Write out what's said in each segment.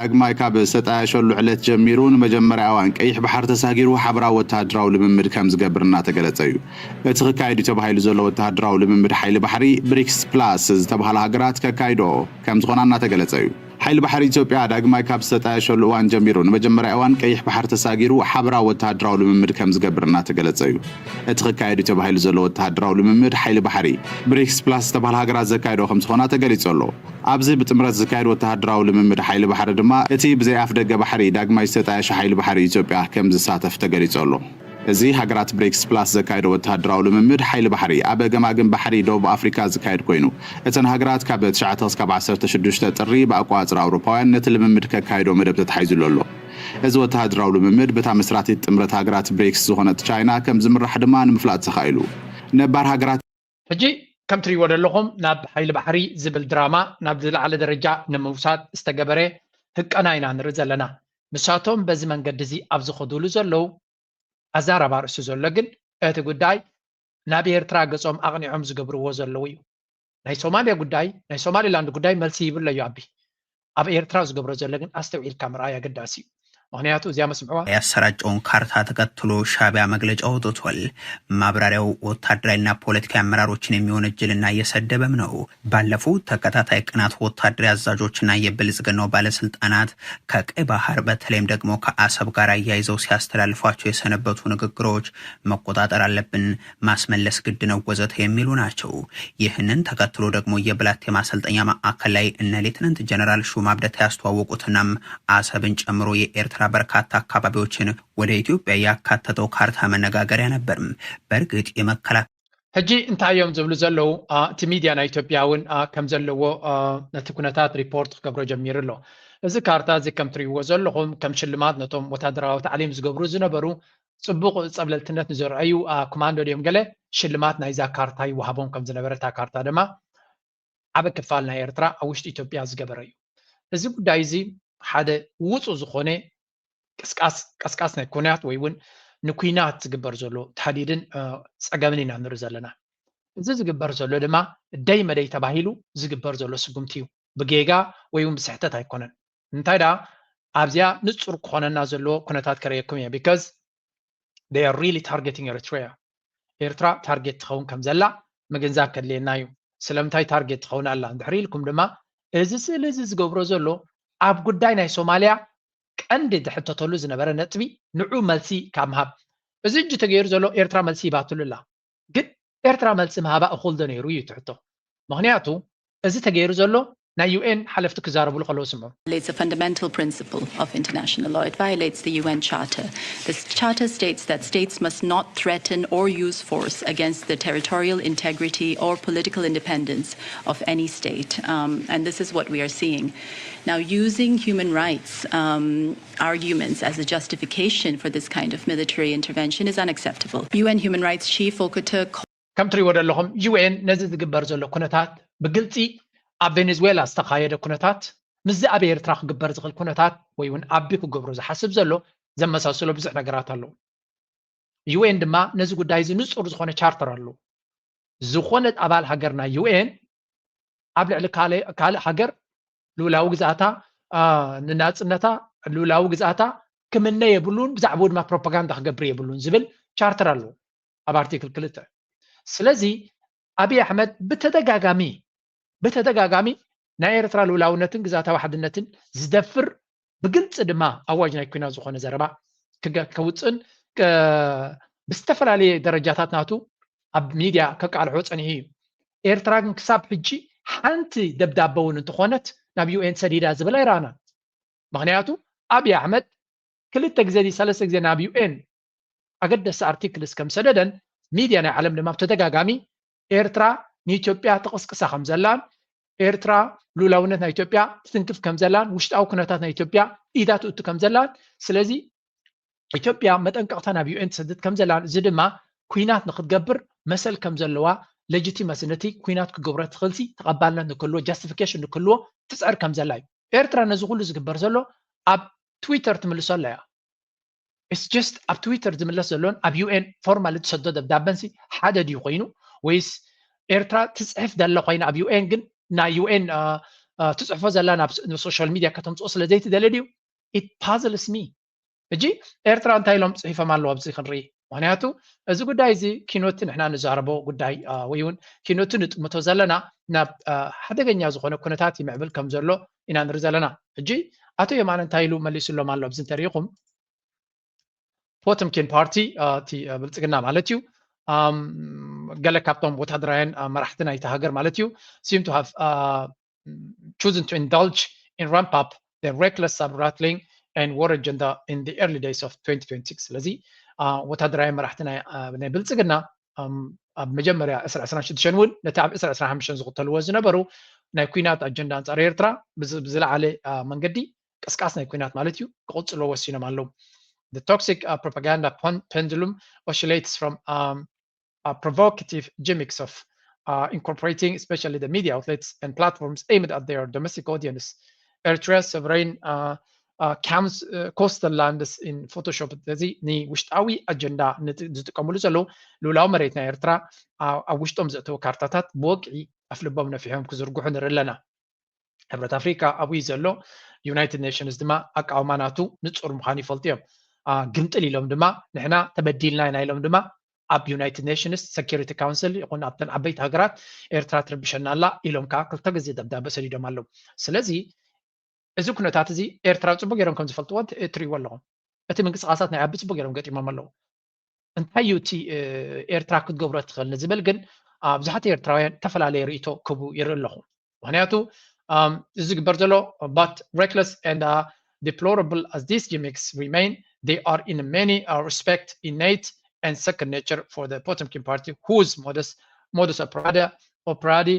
ዳግማይ ካብ ዝተጣየሸሉ ዕለት ጀሚሩ ንመጀመርያ እዋን ቀይሕ ባሕሪ ተሳጊሩ ሓበራዊ ወተሃደራዊ ልምምድ ከም ዝገብር እናተገለጸ እዩ። እቲ ክካየድ እዩ ተባሂሉ ዘሎ ወተሃደራዊ ልምምድ ሓይሊ ባሕሪ ብሪክስ ፕላስ ዝተባሃላ ሃገራት ከካይዶ ከም ዝኾና እናተገለጸ እዩ። ሓይሊ ባሕሪ ኢትዮጵያ ዳግማይ ካብ ዝተጣየሸሉ እዋን ጀሚሩ ንመጀመርያ እዋን ቀይሕ ባሕሪ ተሳጊሩ ሓበራዊ ወተሃደራዊ ልምምድ ከም ዝገብር እናተገለጸ እዩ። እቲ ክካየድ እዩ ተባሂሉ ዘሎ ወተሃደራዊ ልምምድ ሓይሊ ባሕሪ ብሪክስ ፕላስ ዝተባሃላ ሃገራት ዘካየዶ ከም ዝኾና ተገሊጹ ኣሎ። ኣብዚ ብጥምረት ዝካየድ ወተሃደራዊ ልምምድ ሓይሊ ባሕሪ ድማ እቲ ብዘይ ኣፍ ደገ ባሕሪ ዳግማይ ዝተጣየሸ ሓይሊ ባሕሪ ኢትዮጵያ ከም ዝሳተፍ ተገሊጹ ኣሎ። እዚ ሃገራት ብሪክስ ፕላስ ዘካየዶ ወተሃደራዊ ልምምድ ሓይሊ ባሕሪ ኣብ ገማግም ባሕሪ ደቡብ ኣፍሪካ ዝካየድ ኮይኑ፣ እተን ሃገራት ካብ ትሽዓተ ክሳብ ዓሰርተ ሽዱሽተ ጥሪ ብኣቋጽራ ኣውሮፓውያን ነቲ ልምምድ ከካይዶ መደብ ተታሒዙሉ ኣሎ። እዚ ወተሃደራዊ ልምምድ በታ መስራቲት ጥምረት ሃገራት ብሪክስ ዝኾነት ቻይና ከም ዝምራሕ ድማ ንምፍላጥ ተኻኢሉ። ነባር ሃገራት ሕጂ ከም ትሪእዎ ዘለኹም ናብ ሓይሊ ባሕሪ ዝብል ድራማ ናብ ዝለዓለ ደረጃ ንምውሳድ ዝተገበረ ህቀና ኢና ንርኢ ዘለና። ንሳቶም በዚ መንገዲ እዚ ኣብ ዝኸዱሉ ዘለዉ ኣዛራባ ርእሲ ዘሎ ግን እቲ ጉዳይ ናብ ኤርትራ ገጾም ኣቕኒዖም ዝገብርዎ ዘለዉ እዩ። ናይ ሶማልያ ጉዳይ ናይ ሶማሊላንድ ጉዳይ መልሲ ይብሎ እዩ ኣቢ። ኣብ ኤርትራ ዝገብሮ ዘሎ ግን ኣስተውዒልካ ምርኣይ ኣገዳሲ እዩ። ምክንያቱ እዚኣ መስምዕዋ ያሰራጨውን ካርታ ተከትሎ ሻቢያ መግለጫ ወጥቷል። ማብራሪያው ወታደራዊና ፖለቲካዊ አመራሮችን የሚወነጅልና እየሰደበም ነው። ባለፉት ተከታታይ ቀናት ወታደራዊ አዛዦችና የብልጽግናው ባለስልጣናት ከቀይ ባህር በተለይም ደግሞ ከአሰብ ጋር አያይዘው ሲያስተላልፏቸው የሰነበቱ ንግግሮች መቆጣጠር አለብን፣ ማስመለስ ግድ ነው ወዘተ የሚሉ ናቸው። ይህንን ተከትሎ ደግሞ የብላቴ ማሰልጠኛ ማዕከል ላይ እነ ሌትናንት ጀነራል ሹማ ብደታ ያስተዋወቁትናም አሰብን ጨምሮ የኤርትራ በርካታ አካባቢዎችን ወደ ኢትዮጵያ ያካተተው ካርታ መነጋገሪያ ነበርም። በእርግጥ የመከላከያ ሕጂ እንታይ እዮም ዝብሉ ዘለዉ? እቲ ሚድያ ናይ ኢትዮጵያ እውን ከም ዘለዎ ነቲ ኩነታት ሪፖርት ክገብሮ ጀሚሩ ኣሎ። እዚ ካርታ እዚ ከም ትሪእዎ ዘለኹም ከም ሽልማት ነቶም ወታደራዊ ታዕሊም ዝገብሩ ዝነበሩ ጽቡቕ ጸብለልትነት ንዘርኣዩ ኮማንዶ ድዮም ገለ ሽልማት ናይዛ ካርታ ይወሃቦም ከም ዝነበረ እታ ካርታ ድማ ዓበ ክፋል ናይ ኤርትራ ኣብ ውሽጢ ኢትዮጵያ ዝገበረ እዩ። እዚ ጉዳይ እዚ ሓደ ውፁ ዝኾነ ቅስቃስ ቀስቃስ ናይ ኩናት ወይ እውን ንኩናት ዝግበር ዘሎ ታህዲድን ፀገምን ኢና ንርኢ ዘለና። እዚ ዝግበር ዘሎ ድማ ደይ መደይ ተባሂሉ ዝግበር ዘሎ ስጉምቲ እዩ። ብጌጋ ወይ እውን ብስሕተት ኣይኮነን። እንታይ ደኣ ኣብዚኣ ንፁር ክኾነና ዘለዎ ኩነታት ከርእየኩም እየ። Because they are really targeting Eritrea። ኤርትራ ታርጌት ትኸውን ከም ዘላ ምግንዛብ ከድልየና እዩ። ስለምንታይ ታርጌት ትኸውን ኣላ እንድሕር ኢልኩም ድማ እዚ ስእሊ እዚ ዝገብሮ ዘሎ ኣብ ጉዳይ ናይ ሶማልያ ቀንዲ ዝሕተተሉ ዝነበረ ነጥቢ ንዑ መልሲ ካብ ምሃብ እዚ እጂ ተገይሩ ዘሎ ኤርትራ መልሲ ይባትሉ ኣላ። ግን ኤርትራ መልሲ ምሃባ እኹል ዶ ነይሩ እዩ ትሕቶ። ምክንያቱ እዚ ተገይሩ ዘሎ ናይ ዩ ኤን ሓለፍቲ ክዛረብሉ ከለዉ ስምዑ። It's a fundamental principle of international law. It violates the U N Charter. The charter states that states must not threaten or use force against the territorial integrity or political independence of any state. Um, and this is what we are seeing. Now, using human rights um, arguments as a justification for this kind of military intervention is unacceptable. U N Human Rights Chief Volker Turk ከም ትሪእዎ ዘለኹም ዩ ኤን ነዚ ዝግበር ዘሎ ኩነታት ብግልፂ ኣብ ቬኔዙዌላ ዝተኻየደ ኩነታት ምስዚ ኣብ ኤርትራ ክግበር ዝኽእል ኩነታት ወይ እውን ኣቢ ክገብሮ ዝሓስብ ዘሎ ዘመሳስሎ ብዙሕ ነገራት ኣለዉ። ዩ ኤን ድማ ነዚ ጉዳይ እዚ ንፁር ዝኾነ ቻርተር ኣለዎ። ዝኾነት ኣባል ሃገር ናይ ዩ ኤን ኣብ ልዕሊ ካልእ ሃገር ልኡላዊ ግዝኣታ ንናፅነታ ልኡላዊ ግዝኣታ ክምነ የብሉን፣ ብዛዕባኡ ድማ ፕሮፓጋንዳ ክገብር የብሉን ዝብል ቻርተር ኣለዎ ኣብ ኣርቲክል ክልተ። ስለዚ ኣብይ ኣሕመድ ብተደጋጋሚ ብተደጋጋሚ ናይ ኤርትራ ልኡላውነትን ግዝኣታዊ ሓድነትን ዝደፍር ብግልፂ ድማ ኣዋጅ ናይ ኩናት ዝኾነ ዘረባ ከውፅእን ብዝተፈላለየ ደረጃታት ናቱ ኣብ ሚድያ ከቃልሖ ፀኒሑ እዩ። ኤርትራ ግን ክሳብ ሕጂ ሓንቲ ደብዳበ እውን እንተኾነት ናብ ዩ ኤን ሰዲዳ ዝብል ኣይረኣናን። ምክንያቱ ኣብይ ኣሕመድ ክልተ ግዜ ድዩ ሰለስተ ግዜ ናብ ዩ ኤን ኣገደስቲ ኣርቲክልስ ከም ሰደደን ሚድያ ናይ ዓለም ድማ ብተደጋጋሚ ኤርትራ ንኢትዮጵያ ትቕስቅሳ ከም ዘላን ኤርትራ ልኡላውነት ናይ ኢትዮጵያ ትትንክፍ ከም ዘላን ውሽጣዊ ኩነታት ናይ ኢትዮጵያ ኢዳ ትእቱ ከም ዘላን ስለዚ ኢትዮጵያ መጠንቀቕታ ናብ ዩ ኤን ትሰድድ ከም ዘላን እዚ ድማ ኩናት ንክትገብር መሰል ከም ዘለዋ ሌጂቲመሲ ነቲ ኩናት ክገብረ ትኽእልሲ ተቐባልነት ንክህልዎ ጃስቲፊኬሽን ንክህልዎ ትፅዕር ከም ዘላ እዩ። ኤርትራ ነዚ ኩሉ ዝግበር ዘሎ ኣብ ትዊተር ትምልሶ ኣላ እያ። It's just ኣብ ትዊተር ዝምለስ ዘሎን ኣብ ዩ ኤን ፎርማሊ ትሰዶ ደብዳበንሲ ሓደ ድዩ ኮይኑ ወይስ ኤርትራ ትፅሕፍ ደለ ኮይና ኣብ ዩ ኤን ግን ናይ ዩ ኤን ትፅሕፎ ዘላ ናብ ሶሻል ሚድያ ከተምፅኦ ስለ ዘይትደሊ ድዩ? It puzzles me። ሕጂ ኤርትራ እንታይ ኢሎም ፅሒፎም ኣለዉ ኣብዚ ክንርኢ? ምክንያቱ እዚ ጉዳይ እዚ ኪኖቲ ንሕና ንዛረቦ ጉዳይ ወይ እውን ኪኖቲ ንጥምቶ ዘለና ናብ ሓደገኛ ዝኾነ ኩነታት ይምዕብል ከም ዘሎ ኢና ንርኢ ዘለና። ሕጂ ኣቶ የማነ እንታይ ኢሉ መሊሱሎም ኣሎ ኣብዚ እንተሪኢኹም? ፖተምኪን ፓርቲ እቲ ብልፅግና ማለት እዩ። ገለ ካብቶም ወታደራውያን መራሕቲ ናይቲ ሃገር ማለት እዩ seem to have chosen to indulge in ramp up the reckless sub-rattling and war agenda in the early days of twenty twenty-six። ስለዚ ወታደራዊ መራሕቲ ናይ ብልፅግና ኣብ መጀመርያ ዕስራ ዕስራን ሽዱሽተን እውን ነቲ ኣብ ዕስራ ዕስራን ሓሙሽተን ዝኽተልዎ ዝነበሩ ናይ ኩናት ኣጀንዳ ኣንፃር ኤርትራ ብዝለዓለ መንገዲ ቅስቃስ ናይ ኩናት ማለት እዩ ክቕፅሎ ወሲኖም ኣለዉ። The toxic uh, propaganda pendulum oscillates from um, uh, provocative gimmicks of uh, incorporating especially the media outlets and platforms aimed at their domestic audience. Eritrea's sovereign uh, uh, comes, uh, coastal lands in Photoshop እዚ ንውሽጣዊ ኣጀንዳ ዝጥቀምሉ ዘለዉ ልኡላዊ መሬት ናይ ኤርትራ ኣብ ውሽጦም ዘእተዉ ካርታታት ብወግዒ ኣፍልቦም ነፊሖም ክዝርግሑ ንርኢ ኣለና። ሕብረት ኣፍሪካ ኣብኡ እዩ ዘሎ። ዩናይትድ ኔሽንስ ድማ ኣቃውማ ናቱ ንፁር ምዃኑ ይፈልጡ እዮም። ግምጥል ኢሎም ድማ ንሕና ተበዲልና ኢና ኢሎም ድማ ኣብ ዩናይትድ ኔሽንስ ሰኪሪቲ ካውንስል ይኹን ኣብተን ዓበይቲ ሃገራት ኤርትራ ትርብሸና ኣላ ኢሎም ከዓ ክልተ ግዜ ደብዳበ ሰዲዶም ኣለዉ። ስለዚ እዚ ኩነታት እዚ ኤርትራ ፅቡቅ ገይሮም ከም ዝፈልጥዎ ትሪእዎ ኣለኹም። እቲ ምንቅስቃሳት ናይ ኣቢ ፅቡቅ ገይሮም ገጢሞም ኣለዉ። እንታይ እዩ እቲ ኤርትራ ክትገብሮ ትኽእል ንዝብል ግን ብዙሓት ኤርትራውያን ዝተፈላለየ ርእይቶ ክህቡ ይርኢ ኣለኹ። ምክንያቱ እዚ ዝግበር ዘሎ but reckless and deplorable as these gimmicks remain, they are in many respect innate and second nature for the Potemkin party whose modus modus operandi operandi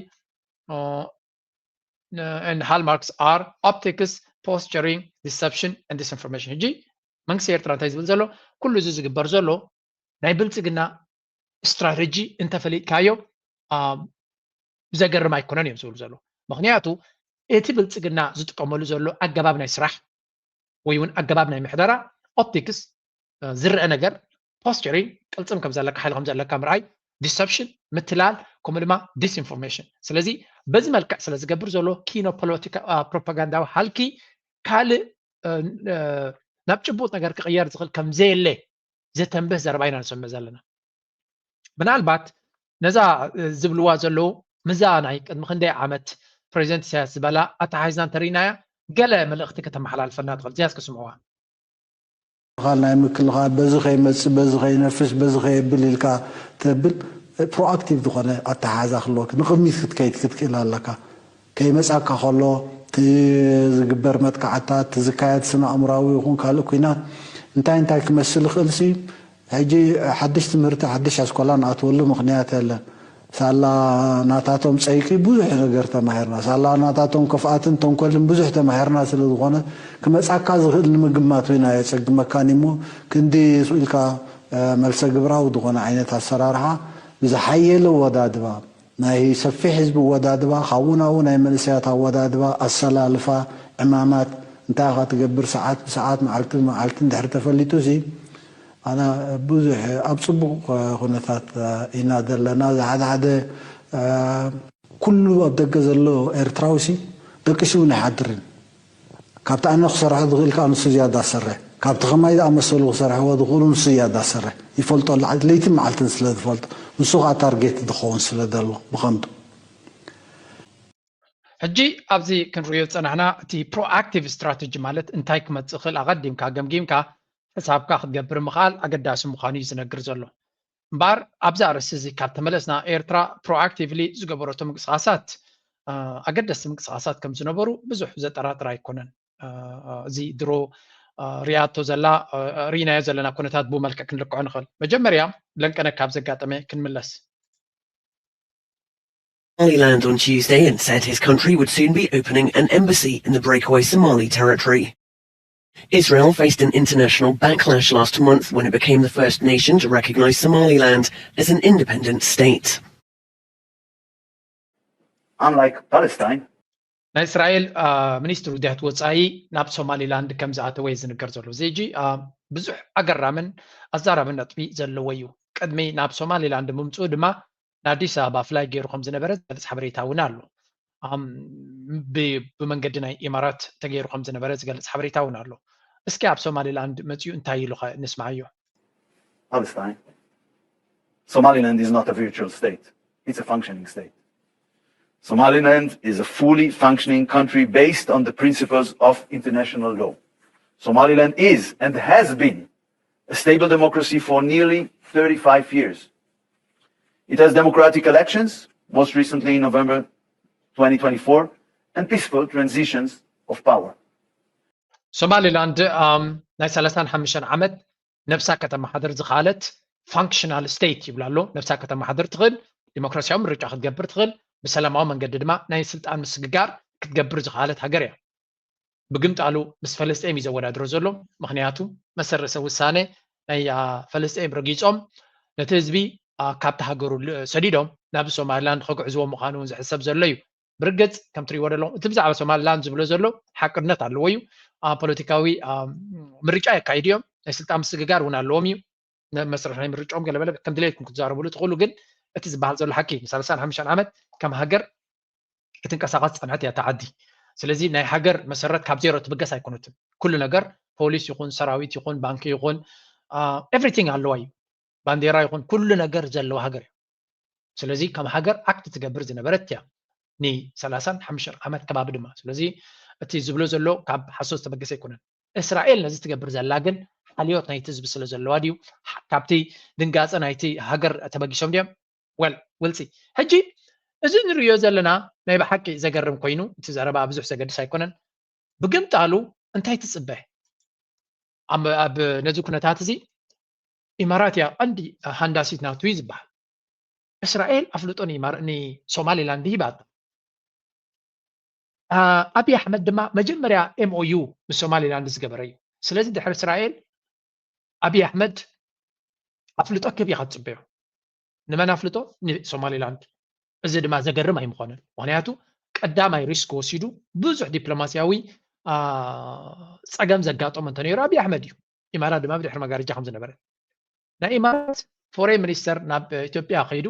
and hallmarks are optics, posturing, deception and disinformation። ሕጂ መንግስቲ ኤርትራ እንታይ ዝብል ዘሎ? ኩሉ እዚ ዝግበር ዘሎ ናይ ብልፅግና ስትራተጂ እንተፈሊጥካዮ ዘገርም ኣይኮነን እዮም ዝብሉ ዘሎ። ምክንያቱ እቲ ብልፅግና ዝጥቀመሉ ዘሎ ኣገባብ ናይ ስራሕ ወይ እውን ኣገባብ ናይ ምሕደራ ኦፕቲክስ ዝረአ ነገር ፖስቸሪንግ ቅልፅም ከም ዘለካ ሓይሊ ከም ዘለካ ምርኣይ ዲሰፕሽን ምትላል ከምኡ ድማ ዲስኢንፎርሜሽን። ስለዚ በዚ መልክዕ ስለ ዝገብር ዘሎ ኪኖ ፖለቲካ ፕሮፓጋንዳዊ ሃልኪ ካልእ ናብ ጭቡጥ ነገር ክቕየር ዝኽእል ከም ዘየለ ዘተንብህ ዘረባ ኢና ንሰምዕ ዘለና። ምናልባት ነዛ ዝብልዋ ዘለዉ ምዛ ናይ ቅድሚ ክንደይ ዓመት ፕሬዚደንት ኢሳያስ ዝበላ ኣተሓሒዝና እንተርኢናያ ገለ መልእኽቲ ከተመሓላልፈልና ትኽእል እዚኣ እስከ ስምዕዋ። ምክልኻል ናይ ምክልኻል በዚ ከይመፅእ በዚ ከይነፍስ በዚ ከየብል ኢልካ ተብል ፕሮኣክቲቭ ዝኾነ ኣተሓሕዛ ክህልወካ ንቅድሚት ክትከይድ ክትክእል ኣለካ። ከይመፃካ ከሎ እቲ ዝግበር መጥቃዕታት እቲ ዝካየድ ስነ ኣእምራዊ ይኹን ካልእ ኩናት እንታይ እንታይ ክመስል ይኽእል ሲ ሕጂ ሓድሽ ትምህርቲ ሓድሽ ኣስኮላ ንኣትወሉ ምኽንያት የለን። ሳላ ናታቶም ፀይቂ ብዙሕ ነገር ተማሂርና። ሳላ ናታቶም ክፍኣትን ተንኮልን ብዙሕ ተማሂርና ስለ ዝኾነ ክመፃካ ዝኽእል ንምግማት እውን ኣየፀግመካን እሞ ክንዲ ኢልካ መልሰ ግብራዊ ዝኾነ ዓይነት ኣሰራርሓ ብዝሓየለ ወዳድባ ናይ ሰፊሕ ህዝቢ ኣወዳድባ ካብኡ ናብኡ ናይ መንእሰያት ኣወዳድባ ኣሰላልፋ ዕማማት እንታይ ኢኻ ትገብር ሰዓት ብሰዓት መዓልቲ ብመዓልቲ እንድሕር ተፈሊጡ ሲ ኣና ብዙሕ ኣብ ፅቡቕ ኩነታት ኢና ዘለና። እዚ ሓደ ሓደ ኩሉ ኣብ ደገ ዘሎ ኤርትራዊ ሲ ደቂሱ እውን ኣይሓድርን። ካብቲ ኣነ ክሰርሖ ዝኽእል ከዓ ንሱ ዝያዳ ዝሰርሕ፣ ካብቲ ከማይ ዝኣመሰሉ ክሰርሕዎ ዝኽእሉ ንሱ ዝያዳ ዝሰርሕ። ይፈልጦ ኣሎ፣ ለይትን መዓልትን ስለ ዝፈልጦ። ንሱ ከዓ ታርጌት ዝኸውን ስለ ዘሎ ብቐንዱ። ሕጂ ኣብዚ ክንርእዮ ዝጸናሕና እቲ ፕሮኣክቲቭ ስትራተጂ ማለት እንታይ ክመጽእ ይኽእል ኣቐዲምካ ገምጊምካ ሕሳብካ ክትገብር ምኽኣል ኣገዳሲ ምዃኑ እዩ ዝነግር ዘሎ። እምበኣር ኣብዚ ኣርእስቲ እዚ ካብ ተመለስና ኤርትራ ፕሮኣክቲቭሊ ዝገበረቶ ምንቅስቓሳት ኣገደስቲ ምንቅስቓሳት ከም ዝነበሩ ብዙሕ ዘጠራጥር ኣይኮነን። እዚ ድሮ ሪኣቶ ዘላ ርኢናዮ ዘለና ኩነታት ብኡ መልክዕ ክንልክዖ ንኽእል። መጀመርያ ለንቀነ ካብ ዘጋጠመ ክንምለስ። Somaliland on Tuesday and said his country would soon be opening an embassy in the breakaway Somali territory. Israel faced an international backlash last month when it became the first nation to recognize Somaliland as an independent state. Unlike Palestine, ናይ እስራኤል ሚኒስትር ጉዳያት ወፃኢ ናብ ሶማሊላንድ ከም ዝኣተወ እዩ ዝንገር ዘሎ። እዚ ሕጂ ብዙሕ ኣገራምን ኣዛራብን ነጥቢ ዘለዎ እዩ። ቅድሚ ናብ ሶማሊላንድ ምምፅኡ ድማ ንኣዲስ ኣበባ ፍላይ ገይሩ ከም ዝነበረ ዝገልፅ ሓበሬታ እውን ኣሎ። ብመንገዲ ናይ ኢማራት ተገይሩ ከም ዝነበረ ዝገልፅ ሓበሬታ እውን ኣሎ። እስኪ ኣብ ሶማሊላንድ መፅኡ እንታይ ኢሉ ኸ ንስማዓዮ? Palestine. Somaliland is not a virtual state. It's a functioning state. Somaliland is a fully functioning country based on the principles of international law. Somaliland is and has been a stable democracy for nearly thirty-five years. It has democratic elections, most recently in November twenty twenty-four, and peaceful transitions of power. ሶማሊላንድ ናይ ሰላሳን ሓሙሽተን ዓመት ነብሳ ከተመሓደር ዝኸኣለት functional state ይብላ ኣሎ። ነብሳ ከተመሓደር ትኽእል፣ ዲሞክራሲያዊ ምርጫ ክትገብር ትኽእል፣ ብሰላማዊ መንገዲ ድማ ናይ ስልጣን ምስግጋር ክትገብር ዝኸኣለት ሃገር እያ። ብግምጣሉ ምስ ፈለስጤም እዩ ዘወዳድሮ ዘሎ። ምክንያቱ መሰረሰ ውሳነ ናይ ፈለስጤም ረጊፆም ነቲ ህዝቢ ካብቲ ሃገሩ ሰዲዶም ናብ ሶማሊላንድ ከግዕዝዎ ምዃኑ እውን ዝሕሰብ ዘሎ እዩ። ብርግፅ ከም ትሪእዎ ዘለኹም እቲ ብዛዕባ ሶማሊላንድ ዝብሎ ዘሎ ሓቅነት ኣለዎ እዩ። ፖለቲካዊ ምርጫ የካይዱ እዮም። ናይ ስልጣን ምስግጋር እውን ኣለዎም እዩ። መስርሕ ናይ ምርጫኦም ገለበለ ከም ድሌትኩም ክትዛረብሉ ትኽእሉ፣ ግን እቲ ዝበሃል ዘሎ ሓቂ ንሰላሳን ሓሙሽተን ዓመት ከም ሃገር ክትንቀሳቐስ ዝፀንሐት እያ እታ ዓዲ። ስለዚ ናይ ሃገር መሰረት ካብ ዜሮ ትብገስ ኣይኮነትን። ኩሉ ነገር ፖሊስ ይኹን ሰራዊት ይኹን ባንኪ ይኹን everything ኣለዋ እዩ። ባንዴራ ይኹን ኩሉ ነገር ዘለዋ ሃገር እዩ። ስለዚ ከም ሃገር ኣክት ትገብር ዝነበረት እያ ንሰላሳን ሓሙሽተን ዓመት ከባቢ ድማ። ስለዚ እቲ ዝብሎ ዘሎ ካብ ሓሶት ዝተበገሰ ኣይኮነን። እስራኤል ነዚ ትገብር ዘላ ግን ሓልዮት ናይቲ ህዝቢ ስለ ዘለዋ ድዩ? ካብቲ ድንጋፀ ናይቲ ሃገር ተበጊሶም ድዮም? ወል ውልፂ ሕጂ እዚ ንሪዮ ዘለና ናይ ብሓቂ ዘገርም ኮይኑ እቲ ዘረባ ብዙሕ ዘገድስ ኣይኮነን። ብግምጣሉ እንታይ ትፅበ? ኣብ ነዚ ኩነታት እዚ ኢማራት እያ ቀንዲ ሃንዳሲት ናቱ እዩ ዝበሃል። እስራኤል ኣፍልጦ ንሶማሊላንድ ሂባታ። ኣብይ ኣሕመድ ድማ መጀመርያ M O U ምስ ሶማሊላንድ ዝገበረ እዩ። ስለዚ ድሕሪ እስራኤል ኣብይ ኣሕመድ ኣፍልጦ ክህብ ኢኻ ትፅበዮ። ንመን ኣፍልጦ? ንሶማሊላንድ። እዚ ድማ ዘገርም ኣይምኾነን። ምክንያቱ ቀዳማይ ሪስክ ወሲዱ ብዙሕ ዲፕሎማሲያዊ ፀገም ዘጋጠሞ እንተነይሩ ኣብይ ኣሕመድ እዩ። ኢማራት ድማ ብድሕሪ መጋረጃ ከም ዝነበረ ናይ ኢማራት ፎሬን ሚኒስተር ናብ ኢትዮጵያ ከይዱ፣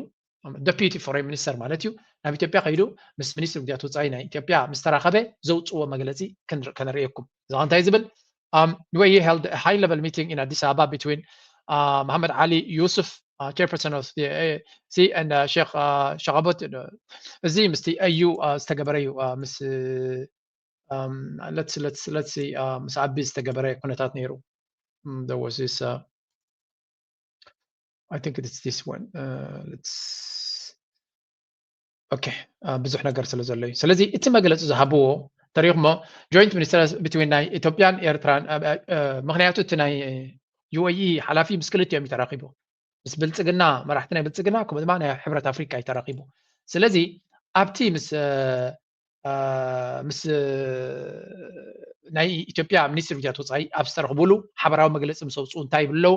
ደፒቲ ፎሬን ሚኒስተር ማለት እዩ፣ ናብ ኢትዮጵያ ከይዱ ምስ ሚኒስትሪ ጉዳያት ወፃኢ ናይ ኢትዮጵያ ምስ ተራኸበ ዘውፅዎ መግለፂ ከነርእየኩም። እዚ እንታይ ዝብል? Um, U A E held a high-level meeting in Addis Ababa between uh, Mohammed Ali Yusuf, uh, chairperson of the A A C, and uh, Sheikh uh, Shakabot. እዚ ምስቲ A U ዝተገበረ እዩ። ምስ let's let's let's see ምስ ኣቢ ዝተገበረ ኩነታት ነይሩ። There was this uh, I think it's this one. Uh, let's okay. ብዙሕ ነገር ስለ ዘሎ እዩ። ስለዚ እቲ መግለፂ ዝሃብዎ ተሪኽሞ joint ministers between ናይ ኢትዮጵያን ኤርትራን፣ ምክንያቱ እቲ ናይ U A E ሓላፊ ምስ ክልቲኦም እዩ ተራኺቡ። ምስ ብልፅግና፣ መራሕቲ ናይ ብልፅግና፣ ከምኡ ድማ ናይ ሕብረት ኣፍሪቃ እዩ ተራኺቡ። ስለዚ ኣብቲ ምስ ምስ ናይ ኢትዮጵያ ሚኒስትሪ ጉዳያት ወፃኢ ኣብ ዝተረኽቡሉ ሓበራዊ መግለፂ ምስ ኣውፅኡ እንታይ ይብሉ ኣለዉ?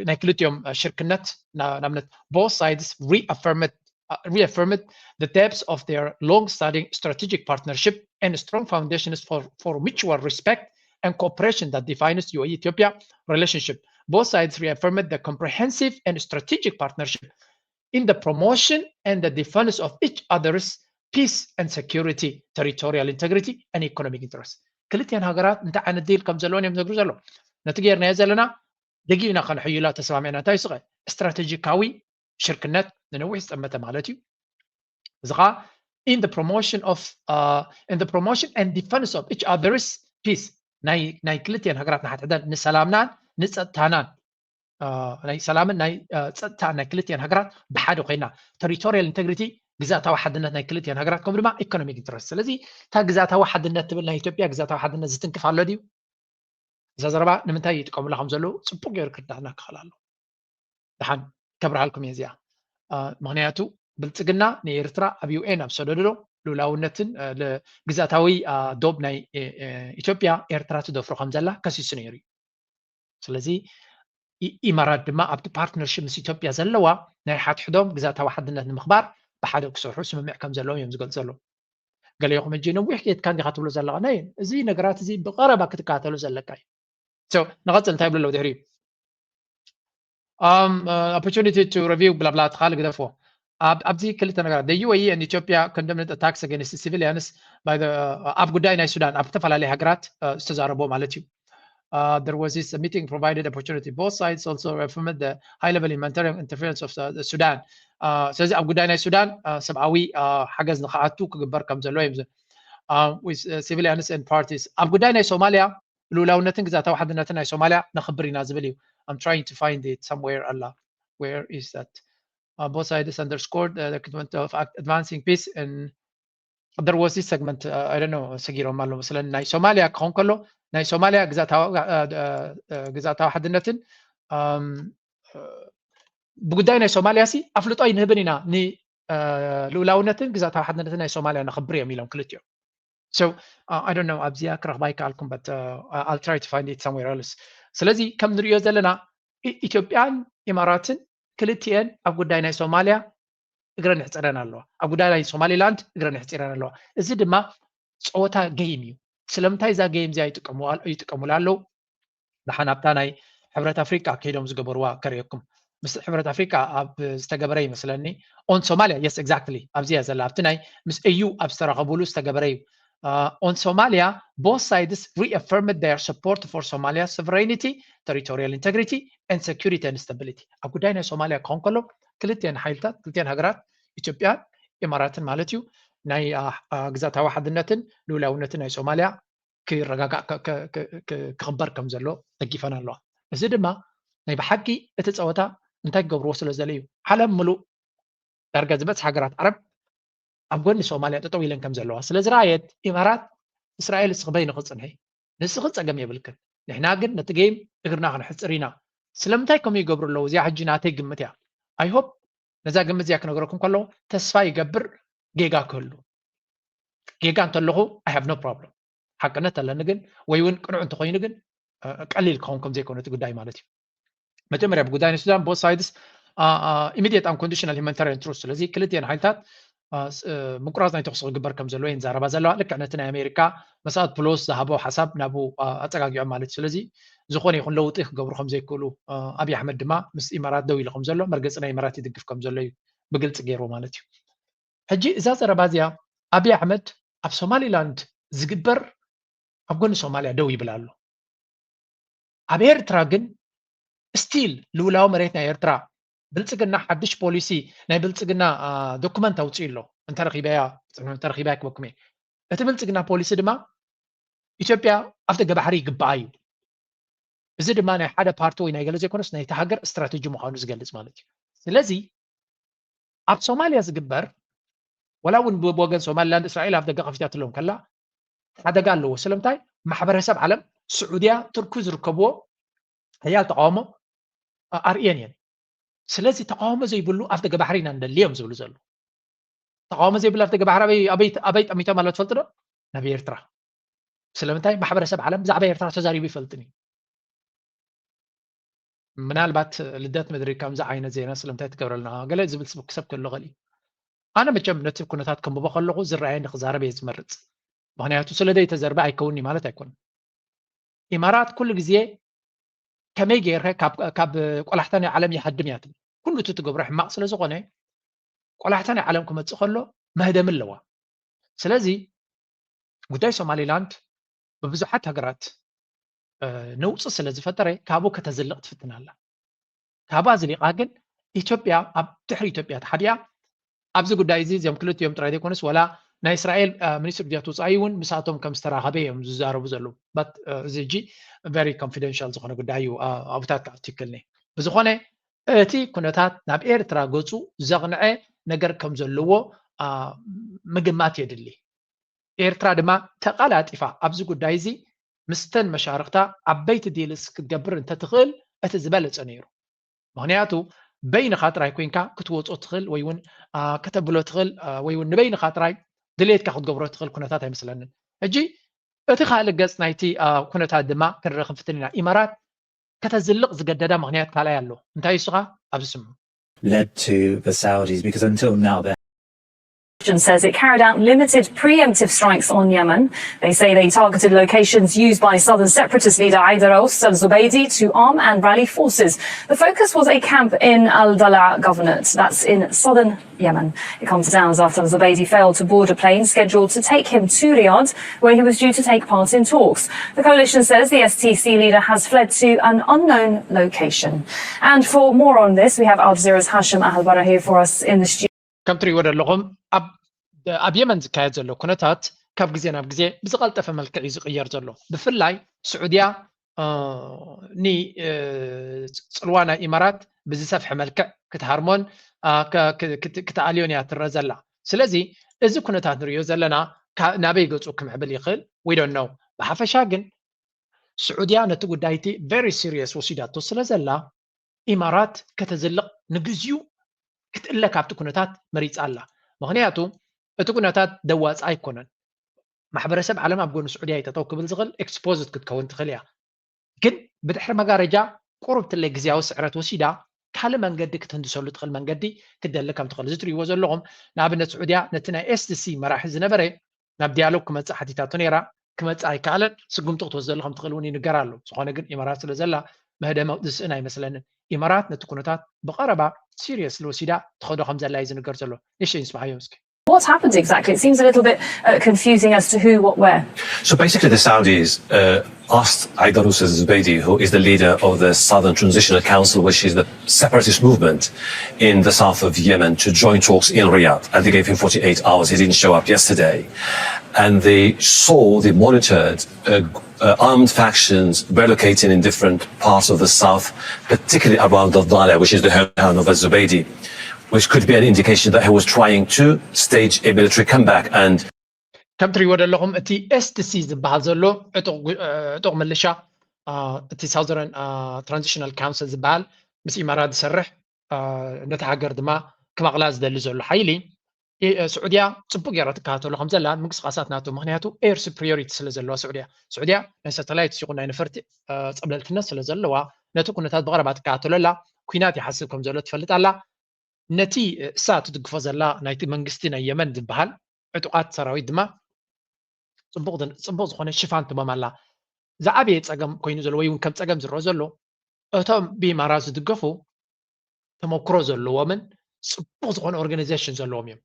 ናይ ክልቲኦም ሽርክነት ንኣብነት both sides reaffirmed reaffirmed the depth of their long-standing strategic partnership and strong foundations for, for mutual respect and cooperation that defines U A E Ethiopia relationship. Both sides reaffirmed the comprehensive and strategic partnership in the promotion and the defense of each other's peace and security, territorial integrity and economic interests. ክልቲኣን ሃገራት እንታይ ዓይነት ዲል ከም ዘለወን እዮም ዝነግሩ ዘለዉ። ነቲ ጌርናዮ ዘለና ደጊምና ከነሕይላ ተስማሚዕና። እንታይ ስኸ ስትራቴጂካዊ ሽርክነት ንነዊሕ ዝጠመተ ማለት እዩ። እዚ ኸዓ in the promotion of uh, in the promotion and defense of each other's peace ናይ ናይ ክልቲኣን ሃገራት ንሓድሕደን ንሰላምናን ንፀጥታናን ናይ ሰላምን ናይ ፀጥታ ናይ ክልቲአን ሃገራት ብሓደ ኮይና territorial integrity ግዛታዊ ሓድነት ናይ ክልቲአን ሃገራት ከምኡ ድማ economic interest። ስለዚ እታ ግዛታዊ ሓድነት ትብል ናይ ኢትዮጵያ ግዛታዊ ሓድነት ዝትንክፍ ኣሎ ድዩ? እዛ ዘረባ ንምንታይ ይጥቀሙላ ከም ዘለዉ ፅቡቅ ገይሩ ክርዳእና ክኽእል ኣሎ። ደሓን ከብርሃልኩም እየ እዚኣ። ምክንያቱ ብልፅግና ንኤርትራ ኣብ U N ኣብ ሰደዶ ልኡላውነትን ግዛታዊ ዶብ ናይ ኢትዮጵያ ኤርትራ ትደፍሮ ከም ዘላ ከሲሱ ነይሩ እዩ። ስለዚ ኢማራት ድማ ኣብቲ ፓርትነርሽፕ ምስ ኢትዮጵያ ዘለዋ ናይ ሓድሕዶም ግዛታዊ ሓድነት ንምኽባር ብሓደ ክሰርሑ ስምምዕ ከም ዘለዎም እዮም ዝገልፁ ዘለዉ። ገለ ይኹም ሕጂ ነዊሕ ጌትካ እንዲኻ ትብሎ ዘለኻ ናይ እዚ ነገራት እዚ ብቐረባ ክትከታተሎ ዘለካ እዩ። ንቐፅል እንታይ ይብሉ ኣለዉ ድሕሪኡ? Um, uh, opportunity to review ብላብላ ትኻል ግደፎ። ኣብ ኣብዚ ክልተ ነገራት the U A E and Ethiopia condemned attacks against civilians by the ኣብ ጉዳይ ናይ ሱዳን ኣብ ዝተፈላለዩ ሃገራት ዝተዛረቦ ማለት እዩ። Uh, there was this meeting provided opportunity. Both sides also affirmed the high level humanitarian interference of the Sudan. ስለዚ ኣብ ጉዳይ ናይ ሱዳን ሰብኣዊ ሓገዝ ንክኣቱ ክግበር ከም ዘሎ እዮም with civilians and parties ኣብ ጉዳይ ናይ ሶማሊያ ልኡላውነትን ግዛታዊ ሓድነትን ናይ ሶማሊያ ነኽብር ኢና ዝብል እዩ። I'm trying to find it somewhere. ኣላ where is that? Uh, both sides underscored uh, the commitment of advancing peace and there was this segment. Uh, I don't know, ሰጊሮም ኣሎ መስለኒ። ናይ ሶማሊያ ክኸውን ከሎ ናይ ሶማሊያ ግዛታዊ ሓድነትን ብጉዳይ ናይ ሶማሊያ ሲ ኣፍልጦ ኣይንህብን ኢና፣ ንልኡላውነትን ግዛታዊ ሓድነትን ናይ ሶማሊያ ነኽብር እዮም ኢሎም ክልቲኦም። So uh, I don't know, ኣብዚኣ ክረኽባ ኣይከኣልኩም፣ but uh, I'll try to find it somewhere else. ስለዚ ከም ንሪኦ ዘለና ኢትዮጵያን ኢማራትን ክልቲኤን ኣብ ጉዳይ ናይ ሶማሊያ እግረን ይሕፀረን ኣለዋ፣ ኣብ ጉዳይ ናይ ሶማሊላንድ እግረን ይሕፂረን ኣለዋ። እዚ ድማ ፀወታ ገይም እዩ። ስለምንታይ እዛ ገይም እዚኣ ይጥቀሙላ ኣለዉ? ደሓን ኣብታ ናይ ሕብረት ኣፍሪቃ ከይዶም ዝገበርዋ ከርእየኩም። ምስ ሕብረት ኣፍሪቃ ኣብ ዝተገበረ ይመስለኒ on Somalia. Yes, exactly። ኣብዚ እያ ዘላ፣ ኣብቲ ናይ ምስ ኤዩ ኣብ ዝተራኸቡሉ ዝተገበረ እዩ። On Somalia, both sides reaffirmed their support for Somalia's sovereignty, territorial integrity and security and stability. ኣብ ጉዳይ ናይ ሶማሊያ ክኸውን ከሎ ክልቲኤን ሓይልታት ክልቲኤን ሃገራት ኢትዮጵያን ኢማራትን ማለት እዩ ናይ ግዛታዊ ሓድነትን ልኡላውነትን ናይ ሶማሊያ ክረጋጋእ ክኽበር ከም ዘሎ ደጊፈን ኣለዋ። እዚ ድማ ናይ ብሓቂ እቲ ፀወታ እንታይ ክገብርዎ ስለ ዘለ እዩ። ዓለም ምሉእ ዳርጋ ዝበፅሕ ሃገራት ዓረብ ኣብ ጎኒ ሶማልያ ጠጠው ኢለን ከም ዘለዋ ስለ ዝረኣየት ኢማራት እስራኤል እስኺ በይንኺ ፅንሒ፣ ንስኺ ፀገም የብልክን፣ ንሕና ግን ነቲ ጌም እግርና ክንሕፅር ኢና። ስለምንታይ ከምኡ ይገብሩ ኣለዉ? እዚኣ ሕጂ ናተይ ግምት እያ። I hope ነዛ ግምት እዚኣ ክነግረኩም ከለኹ ተስፋ ይገብር ጌጋ ክህሉ። ጌጋ እንተለኹ I have no problem። ሓቅነት ኣለኒ ግን ወይ እውን ቅኑዕ እንተኮይኑ ግን ቀሊል ክኸውን ከም ዘይኮነ እቲ ጉዳይ ማለት እዩ። መጀመርያ ብጉዳይ ናይ ሱዳን both sides immediate unconditional humanitarian truce። ስለዚ ክልቲኤን ሓይልታት ምቁራፅ ናይ ተኩሲ ክግበር ከም ዘለዎ እየን ዛረባ ዘለዋ። ልክዕ ነቲ ናይ ኣሜሪካ መሳት ፕሎስ ዝሃቦ ሓሳብ ናብኡ ኣፀጋጊዖም ማለት እዩ። ስለዚ ዝኾነ ይኹን ለውጢ ክገብሩ ከም ዘይክእሉ ኣብይ ኣሕመድ ድማ ምስ ኢማራት ደው ኢሉ ከም ዘሎ መርገፂ ናይ ኢማራት ይድግፍ ከም ዘሎ እዩ ብግልፂ ገይሩ ማለት እዩ። ሕጂ እዛ ዘረባ እዚኣ ኣብይ ኣሕመድ ኣብ ሶማሊላንድ ዝግበር ኣብ ጎኒ ሶማልያ ደው ይብል ኣሎ። ኣብ ኤርትራ ግን ስቲል ልውላዊ መሬት ናይ ኤርትራ ብልፅግና ሓድሽ ፖሊሲ ናይ ብልፅግና ዶኩመንት ኣውፅኡ ኣሎ። እንተረኺበያ እንተረኺበያ ክበኩም እየ። እቲ ብልፅግና ፖሊሲ ድማ ኢትዮጵያ ኣብ ደገ ባሕሪ ይግባኣ እዩ። እዚ ድማ ናይ ሓደ ፓርቲ ወይ ናይ ገለ ዘይኮነስ ናይቲ ሃገር ስትራቴጂ ምዃኑ ዝገልፅ ማለት እዩ። ስለዚ ኣብ ሶማልያ ዝግበር ወላ እውን ብወገን ሶማሊላንድ እስራኤል ኣብ ደገ ከፊታትሎም ከላ ሓደጋ ኣለዎ። ስለምንታይ? ማሕበረሰብ ዓለም ስዑድያ፣ ቱርኪ ዝርከብዎ ሓያል ተቃውሞ ኣርእየን እየን። ስለዚ ተቃውሞ ዘይብሉ ኣብ ደገ ባሕሪ ኢና ንደሊ እዮም ዝብሉ ዘለዉ። ተቃውሞ ዘይብሉ ኣብ ደገ ባሕሪ ኣበይ ጠሚቶም ኣሎ ትፈልጡ ዶ? ናብ ኤርትራ። ስለምንታይ? ማሕበረሰብ ዓለም ብዛዕባ ኤርትራ ተዛሪቡ ይፈልጥን እዩ። ምናልባት ልደት ምድሪ ከምዚ ዓይነት ዜና ስለምንታይ ትገብረልና ገለ ዝብል ሰብ ክህሉ ይኽእል እዩ። ኣነ መቸም ነቲ ኩነታት ከንብቦ ከለኹ ዝረኣየኒ ክዛረብ እየ ዝመርፅ። ምክንያቱ ስለ ዘይተዘርበ ኣይከውንኒ ማለት ኣይኮነን። ኢማራት ኩሉ ግዜ ከመይ ገይርካ ካብ ቆላሕታ ናይ ዓለም ይሃድም እያ ትብል። ኩሉ እቲ ትገብሮ ሕማቕ ስለ ዝኾነ ቆላሕታ ናይ ዓለም ክመፅእ ከሎ መህደሚ ኣለዋ። ስለዚ ጉዳይ ሶማሊላንድ ብብዙሓት ሃገራት ነውፂ ስለ ዝፈጠረ ካብኡ ከተዝልቕ ትፍትን ኣላ። ካብኣ ዝሊቓ ግን ኢትዮጵያ ኣብ ድሕሪ ኢትዮጵያ ተሓቢኣ ኣብዚ ጉዳይ እዚ እዚኦም ክልቲኦም ጥራይ ዘይኮነስ ወላ ናይ እስራኤል ሚኒስትር ጉዳያት ወፃኢ እውን ምስኣቶም ከም ዝተራኸበ እዮም ዝዛረቡ ዘለዉ። እዚ ሕጂ very confidential ዝኾነ ጉዳይ እዩ። ኣብታት ኣርቲክል ኒ ብዝኾነ እቲ ኩነታት ናብ ኤርትራ ገፁ ዘቕንዐ ነገር ከም ዘለዎ ምግማት የድሊ። ኤርትራ ድማ ተቐላጢፋ ኣብዚ ጉዳይ እዚ ምስተን መሻርኽታ ዓበይቲ ዲልስ ክትገብር እንተትኽእል እቲ ዝበለፀ ነይሩ። ምክንያቱ በይንኻ ጥራይ ኮይንካ ክትወፆ ትኽእል ወይ እውን ከተብሎ ትኽእል ወይ እውን ንበይንኻ ጥራይ ድሌትካ ክትገብሮ ትኽእል ኩነታት ኣይመስለንን። ሕጂ እቲ ካልእ ገፅ ናይቲ ኩነታት ድማ ክንረክብ ፍትን ኢና። ኢማራት ከተዝልቕ ዝገደዳ ምክንያት ካልኣይ ኣሎ። እንታይ እሱኻ ኣብዚ ስሙ led to the Saudis because until now they says it carried out limited preemptive strikes on Yemen. They say they targeted locations used by Southern separatist leader Haider al-Zubaidi to arm and rally forces. The focus was a camp in Al Dala Governorate, that's in southern Yemen. It comes as al-Zubaidi failed to board a plane scheduled to take him to Riyadh, where he was due to take part in talks. The coalition says the S T C leader has fled to an unknown location. And for more on this, we have Al Jazeera's Hashim Ahelbarra here for us in the studio. ከም ትሪእዎ ዘለኹም ኣብ የመን ዝካየድ ዘሎ ኩነታት ካብ ግዜ ናብ ግዜ ብዝቐልጠፈ መልክዕ እዩ ዝቕየር ዘሎ። ብፍላይ ስዑድያ ንፅልዋ ናይ ኢማራት ብዝሰፍሐ መልክዕ ክትሃርሞን ክትኣልዮን እያ ትረአ ዘላ። ስለዚ እዚ ኩነታት ንሪኦ ዘለና ናበይ ገፁ ክምዕብል ይኽእል? We don't know። ብሓፈሻ ግን ስዑድያ ነቲ ጉዳይቲ very serious ወሲዳቶ ስለ ዘላ ኢማራት ከተዝልቕ ንግዚኡ ክትእለ ካብቲ ኩነታት መሪፃ ኣላ። ምኽንያቱ እቲ ኩነታት ደዋፃ ኣይኮነን። ማሕበረሰብ ዓለም ኣብ ጎኒ ስዑድያ ይጠጠው ክብል ዝኽእል exposed ክትከውን ትኽእል እያ። ግን ብድሕሪ መጋረጃ ቁሩብ ትለ ግዜያዊ ስዕረት ወሲዳ ካልእ መንገዲ ክትህንድሰሉ ትኽእል መንገዲ ክትደሊ ከም ትኽእል እዚ ትሪእዎ ዘለኹም። ንኣብነት ስዑድያ ነቲ ናይ S T C መራሒ ዝነበረ ናብ ዲያሎግ ክመፅእ ሓቲታቶ ነይራ። ክመፅእ ኣይከኣለን። ስጉምቲ ክትወስደሉ ከም ትኽእል እውን ይንገር ኣሎ። ዝኾነ ግን ኢማራት ስለ ዘላ መህደሚ ዝስእን ኣይመስለንን። ኢማራት ነቲ ኩነታት ብቐረባ seriously ወሲዳ ትኸዶ ከም ዘላ እዩ ዝንገር ዘሎ። ንእሽተይ ንስምዓዮም እስኪ። What happened exactly? It seems a little bit uh, confusing as to who, what, where. So basically, the Saudis uh, asked Aidarus Zubaidi, who is the leader of the Southern Transitional Council, which is the separatist movement in the south of Yemen, to join talks in Riyadh. And they gave him forty-eight hours. He didn't show up yesterday. And they saw, they monitored uh, uh, armed factions relocating in different parts of the south, particularly around Daldala, which is the hometown of Zubaidi, which could be an indication that he was trying to stage a military comeback and ከም ትሪእዎ ዘለኹም እቲ S T C ዝበሃል ዘሎ ዕጡቕ ምልሻ እቲ Southern Transitional Council ዝበሃል ምስ ኢማራት ዝሰርሕ ነቲ ሃገር ድማ ክመቕላ ዝደሊ ዘሎ ሓይሊ ስዑድያ ፅቡቅ ገይራ ትከታተሎ ከም ዘላ ምንቅስቃሳት ናቶ ምክንያቱ air superiority ስለ ዘለዋ ስዑድያ ስዑድያ ናይ ሳተላይት ይኹን ናይ ነፈርቲ ፀብለልትነት ስለ ዘለዋ ነቲ ኩነታት ብቀረባ ትከታተሎ ኣላ። ኩናት ይሓስብ ከም ዘሎ ትፈልጥ ኣላ። ነቲ እሳ ትድግፎ ዘላ ናይቲ መንግስቲ ናይ የመን ዝበሃል ዕጡቃት ሰራዊት ድማ ፅቡቅ ዝኾነ ሽፋን ትቦም ኣላ። ዝዓበየ ፀገም ኮይኑ ዘሎ ወይ እውን ከም ፀገም ዝረኦ ዘሎ እቶም ብኢማራት ዝድገፉ ተመክሮ ዘለዎምን ፅቡቅ ዝኾነ organization ዘለዎም እዮም።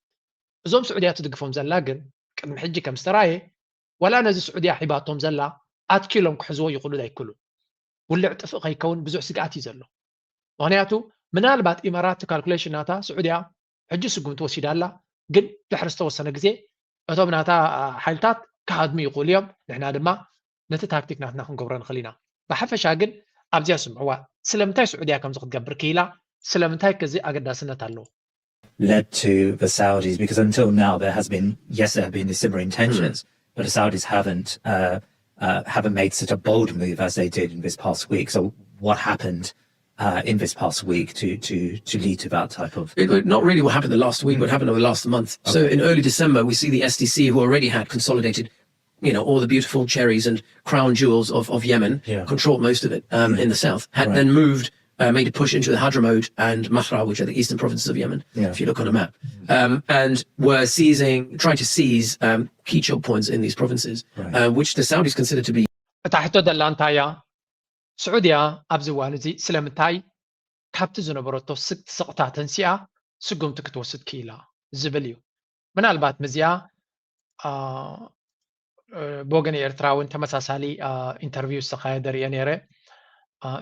እዞም ስዑድያ ትድግፎም ዘላ ግን ቅድሚ ሕጂ ከም ዝተራየ ዋላ ነዚ ስዑድያ ሒባቶም ዘላ ኣትኪሎም ክሕዝዎ ይኽእሉ ኣይክእሉን። ውልዕ ጥፍእ ከይከውን ብዙሕ ስግኣት እዩ ዘሎ። ምክንያቱ ምናልባት ኢማራት calculation ናታ ስዑድያ ሕጂ ስጉምቲ ወሲዳ ኣላ፣ ግን ድሕሪ ዝተወሰነ ግዜ እቶም ናታ ሓይልታት ክሃድሙ ይኽእሉ እዮም። ንሕና ድማ ነቲ ታክቲክ ናትና ክንገብሮ ንኽእል ኢና። ብሓፈሻ ግን ኣብዚኣ ስምዕዋ ስለምንታይ ስዑድያ ከምዚ ክትገብር ክኢላ? ስለምንታይ ከዚ ኣገዳስነት ኣለዎ? led to the Saudis, because until now there has been, yes, there have been these similar intentions, but the Saudis haven't uh, uh, haven't made such a bold move as they did in this past week. So what happened uh, in this past week to to to lead to that type of? It, not really what happened the last week. What happened over the last month? Okay. So in early December, we see the S T C, who already had consolidated you know, all the beautiful cherries and crown jewels of, of Yemen, yeah. controlled most of it um, in the south, had right. then moved, uh, made a push into the Hadramaut and Mahra, which are the eastern provinces of Yemen, yeah. if you look on a map, mm-hmm. um, and were seizing, trying to seize um, key choke points in these provinces, right. uh, which the Saudis consider to be. እታ ሕቶ ደላ እንታይ እያ? ስዑድያ ኣብዚ እዋን እዚ ስለምንታይ ካብቲ ዝነበረቶ ስቕታ ተንሲኣ ስጉምቲ ክትወስድ ክኢላ ዝብል እዩ። ምናልባት ምዚኣ ብወገን ኤርትራ እውን ተመሳሳሊ ኢንተርቪው ዝተኻየደ ርእየ ነይረ።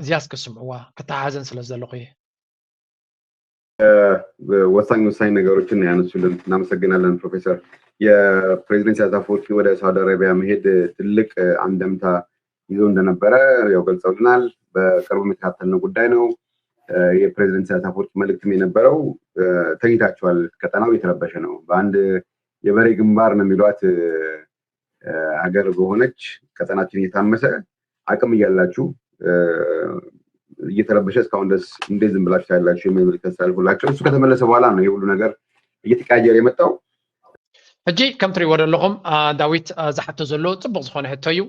እዚኣ እስከ ስምዕዋ፣ ክተሓሓዘን ስለ ዘለኹ እየ። ወሳኝ ወሳኝ ነገሮችን ያነሱልን። እናመሰግናለን ፕሮፌሰር። የፕሬዚደንት ኢሳያስ አፈወርቂ ወደ ሳውዲ አረቢያ መሄድ ትልቅ አንደምታ ይዞ እንደነበረ ያው ገልጸውልናል። በቅርቡ የሚከታተልነው ጉዳይ ነው። የፕሬዚደንት ኢሳያስ አፈወርቂ መልእክትም የነበረው ተኝታችኋል፣ ቀጠናው እየተረበሸ ነው። በአንድ የበሬ ግንባር ነው የሚሏት ሀገር በሆነች ቀጠናችን እየታመሰ አቅም እያላችሁ እየተረበሸ እስካሁን ድረስ እንዴት ዝም ብላችሁ ታያላችሁ የሚል መልእክት ያስተላልፉላቸው። እሱ ከተመለሰ በኋላ ነው ይህ ሁሉ ነገር እየተቀያየረ የመጣው። ሕጂ ከም ትሪእዎ ዘለኹም ዳዊት ዝሓቶ ዘሎ ፅቡቅ ዝኾነ ሕቶ እዩ።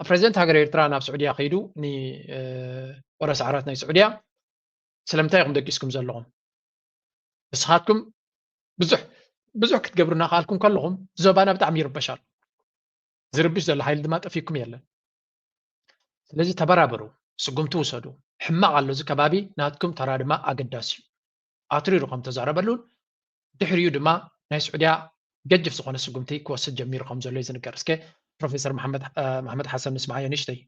ፕሬዚደንት ሃገር ኤርትራ ናብ ስዑድያ ከይዱ ንወረ ሰዓራት ናይ ስዑድያ ስለምንታይ ኢኹም ደቂስኩም ዘለኹም? ንስኻትኩም ብዙሕ ብዙሕ ክትገብሩ እናኸኣልኩም ከለኹም ዞባና ብጣዕሚ ይርበሽ ኣሎ። ዝርብሽ ዘሎ ሓይሊ ድማ ጠፊኩም የለን። ስለዚ ተበራበሩ፣ ስጉምቲ ውሰዱ። ሕማቕ ኣሎ እዚ ከባቢ፣ ናትኩም ተራ ድማ ኣገዳሲ እዩ። ኣትሪሩ ከም ተዛረበሉን ድሕሪኡ ድማ ናይ ስዑድያ ገጅፍ ዝኾነ ስጉምቲ ክወስድ ጀሚሩ ከም ዘሎ እዩ ዝንገር። እስከ ፕሮፌሰር መሓመድ እ፣ መሓመድ ሓሰን ንስምዓዮ ንእሽተይ።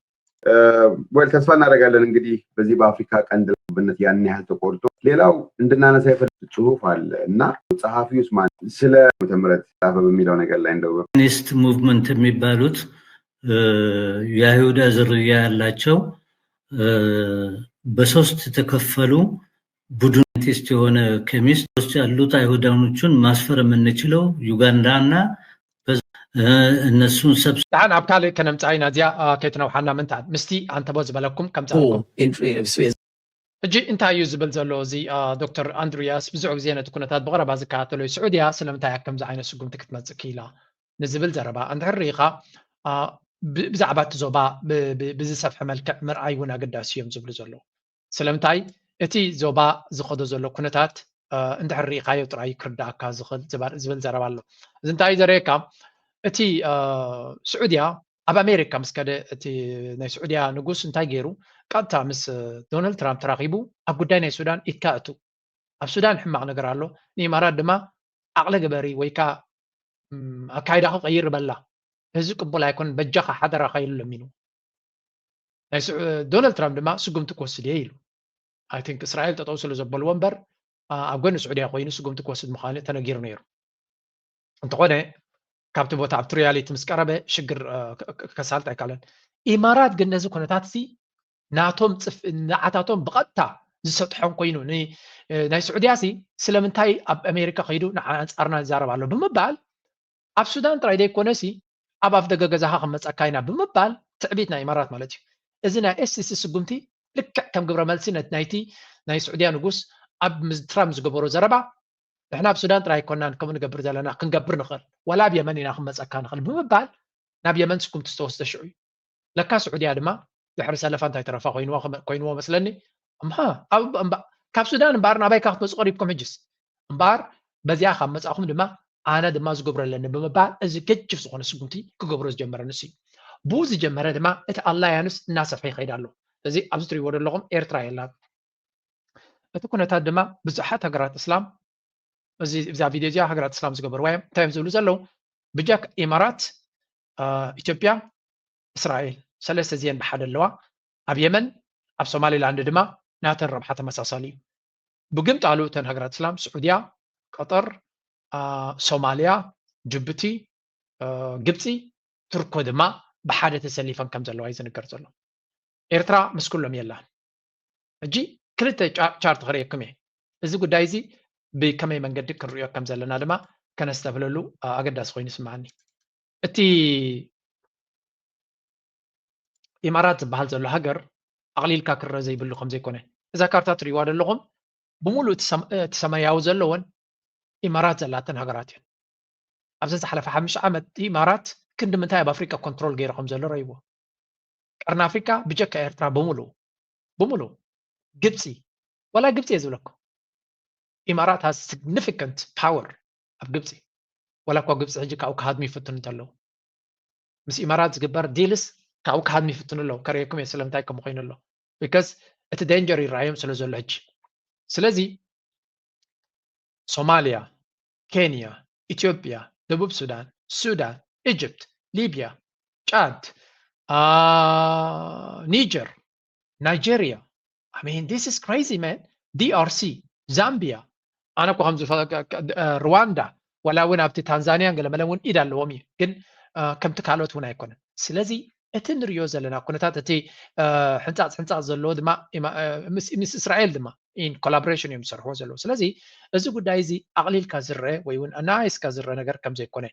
ወል ተስፋ እናደርጋለን እንግዲህ በዚህ በአፍሪካ ቀንድ ላብነት ያን ያህል ተቆርጦ። ሌላው እንድናነሳ የፈለግ ጽሁፍ አለ እና ጸሐፊውስ ማን ስለ ዓመተ ምህረት ጻፈ በሚለው ነገር ላይ እንደው ኒስት ሙቭመንት የሚባሉት እ፣ የአይሁዳ ዝርያ ያላቸው እ፣ በሶስት የተከፈሉ ቡድን ኒስት የሆነ ኬሚስት ውስጥ ያሉት አይሁዳኖቹን ማስፈር የምንችለው ዩጋንዳ እና በዛ- እ፣ እነሱን ሰብ ደሓን ኣብ ካልእ ከነምጽኣ ኢና እዚኣ እ፣ ከይትነውሓና ምንታን ምስቲ ኣንተቦ ዝበለኩም ከምጻልኩም። ሕጂ እንታይ እዩ ዝብል ዘሎ እዚ እ፣ ዶክተር ኣንድሪያስ ብዙሕ ግዜ ነቲ ኩነታት ብቐረባ ዝከታተሎ እዩ። ስዑድያ ስለምንታይ እያ ከምዚ ዓይነት ስጉምቲ ክትመጽእ ክኢላ ንዝብል ዘረባ እንድሕር ርኢኻ እ፣ ብ- ብዛዕባ እቲ ዞባ ብ- ብ- ብዝሰፍሐ መልክዕ ምርኣይ እውን ኣገዳሲ እዮም ዝብሉ ዘለዉ። ስለምንታይ እቲ ዞባ ዝኸዶ ዘሎ ኩነታት እ፣ እንድሕር ርኢኻዮ ጥራይ ክርዳእካ ዝኽእል ዝባ- ዝብል ዘረባ ኣሎ። እዚ እንታይ እዩ ዘርእየካ? እቲ እ፣ ስዑድያ ኣብ ኣሜሪካ ምስ ከደ እቲ ናይ ስዑድያ ንጉስ እንታይ ገይሩ? ቀጥታ ምስ እ፣ ዶናልድ ትራምፕ ተራኺቡ ኣብ ጉዳይ ናይ ሱዳን ኢድካ እቱ ኣብ ሱዳን ሕማቕ ነገር ኣሎ፣ ንኢማራት ድማ ዓቕሊ ግበሪ ወይ ከዓ ም፣ ኣካይዳኺ ቀይሪ በላ። እዚ ቅቡል ኣይኮነን፣ በጃኻ ሓደራኻ ኢሉ ለሚኑ። ናይ ስዑ- ዶናልድ ትራምፕ ድማ ስጉምቲ ክወስድ እየ ኢሉ። ኣይ ቲንክ እስራኤል ጠጠው ስለ ዘበልዎ እምበር ኣ- ኣብ ጎኒ ስዑድያ ኮይኑ ስጉምቲ ክወስድ ምዃኑ ተነጊሩ ነይሩ። እንተኾነ ካብቲ ቦታ ኣብቲ ሪያሊቲ ምስ ቀረበ ሽግር እ፣ ክ- ክ- ከሳልጥ ኣይከኣለን። ኢማራት ግን ነዚ ኩነታት እዚ ናቶም ጽፍ ንዓታቶም ብቐጥታ ዝሰጥሖም ኮይኑ ን- እ፣ ናይ ስዑድያ ሲ ስለምንታይ ኣብ ኣሜሪካ ከይዱ ንዓ- ኣንጻርና ይዛረብ ኣሎ ብምባል ኣብ ሱዳን ጥራይ ዘይኮነሲ ኣብ ኣፍደገ ገዛኻ ክመጸካ ኢና ብምባል ትዕቢት ናይ ኢማራት ማለት እዩ። እዚ ናይ ኤስሲሲ ስጉምቲ ልክዕ ከም ግብረ መልሲ ነቲ ናይቲ ናይ ስዑድያ ንጉስ ኣብ ምስ ትራምፕ ዝገበሮ ዘረባ ንሕና ኣብ ሱዳን ጥራይ ኣይኮናን ከምኡ ንገብር ዘለና ክንገብር ንኽእል ወላ ኣብ የመን ኢና ክንመጸካ ንኽእል ብምባል ናብ የመን ስጉምቲ ዝተወስደ ሽዑ እዩ። ለካ ስዑድያ ድማ ድሕሪ ሰለፋ እንታይ ተረፋ ኮይንዋ ከመ- ኮይንዎ መስለኒ እምሃ ኣብ እምባ- ካብ ሱዳን እምበኣር ናባይ ካ ክትመፁ ቀሪብኩም ሕጅስ እምበኣር በዚኣ ካብ መፃኹም ድማ ኣነ ድማ ዝገብሮ ኣለኒ ብምባል እዚ ገጅፍ ዝኾነ ስጉምቲ ክገብሮ ዝጀመረ ንሱ እዩ። ብኡ ዝጀመረ ድማ እቲ ኣላያንስ እናሰፍሐ ይኸይድ ኣሎ። እዚ ኣብዚ ትሪእዎ ዘለኹም ኤርትራ የላን። እቲ ኩነታት ድማ ብዙሓት ሃገራት እስላም እዚ እዛ ቪድዮ እዚኣ ሃገራት እስላም ዝገበርዋ እዮም እንታይ እዮም ዝብሉ ዘለዉ ብጀክ ኢማራት እ፣ ኢትዮጵያ እስራኤል ሰለስተ እዚአን ብሓደ ኣለዋ ኣብ የመን ኣብ ሶማሊላንድ ድማ ናተን ረብሓ ተመሳሳሊ እዩ ብግምጣሉ እተን ሃገራት እስላም ስዑድያ ቀጠር እ፣ ሶማልያ ጅቡቲ እ፣ ግብፂ ቱርኮ ድማ ብሓደ ተሰሊፈን ከም ዘለዋ እዩ ዝንገር ዘሎ ኤርትራ ምስ ኩሎም የላን ሕጂ ክልተ ጫ- ቻርት ክርእየኩም እየ እዚ ጉዳይ እዚ ብከመይ መንገዲ ክንርእዮ ከም ዘለና ድማ ከነስተብህለሉ ኣ- ኣገዳሲ ኮይኑ ይስምዓኒ እቲ ኢማራት ዝበሃል ዘሎ ሃገር ኣቕሊልካ ክረአ ዘይብሉ ከም ዘይኮነ እዛ ካርታ ትርእይዋ ዘለኹም ብምሉእ እቲ ሰም- እቲ ሰማያዊ ዘለወን ኢማራት ዘላተን ሃገራት እየን ኣብዛ ዝሓለፈ ሓሙሽተ ዓመት ኢማራት ክንዲ ምንታይ ኣብ ኣፍሪቃ ኮንትሮል ገይሩ ከም ዘሎ ረእይዎ ቀርኒ ኣፍሪቃ ብጀካ ኤርትራ ብምሉኡ ብምሉኡ ግብፂ ዋላ ግብፂ እየ ዝብለኩም ኢማራት has significant power ኣብ ግብፂ ዋላ እኳ ግብፂ ሕጂ ካብኡ ክሃድሙ ይፍትኑ እንተለዉ ምስ ኢማራት ዝግበር ዲልስ ካብኡ ክሃድሙ ይፍትኑ ኣለዉ ከርእየኩም እየ ስለምንታይ ከምኡ ኮይኑ ኣሎ because እቲ ዳንጀር ይረኣዮም ስለ ዘሎ ሕጂ ስለዚ ሶማልያ ኬንያ ኢትዮጵያ ደቡብ ሱዳን ሱዳን ኢጅፕት ሊብያ ጫድ ኒጀር ናይጀሪያ I mean this is crazy man DRC ዛምቢያ ኣነ እኮ ከምዚ ሩዋንዳ ወላ እውን ኣብቲ ታንዛኒያን ገለመለ እውን ኢድ ኣለዎም እዩ ግን ከምቲ ካልኦት እውን ኣይኮነን ስለዚ እቲ ንሪኦ ዘለና ኩነታት እቲ ሕንፃፅ ሕንፃፅ ዘለዎ ድማ ምስ እስራኤል ድማ in collaboration እዮም ዝሰርሕዎ ዘለዉ ስለዚ እዚ ጉዳይ እዚ ኣቕሊልካ ዝረአ ወይ እውን ኣናይስካ ዝረአ ነገር ከም ዘይኮነ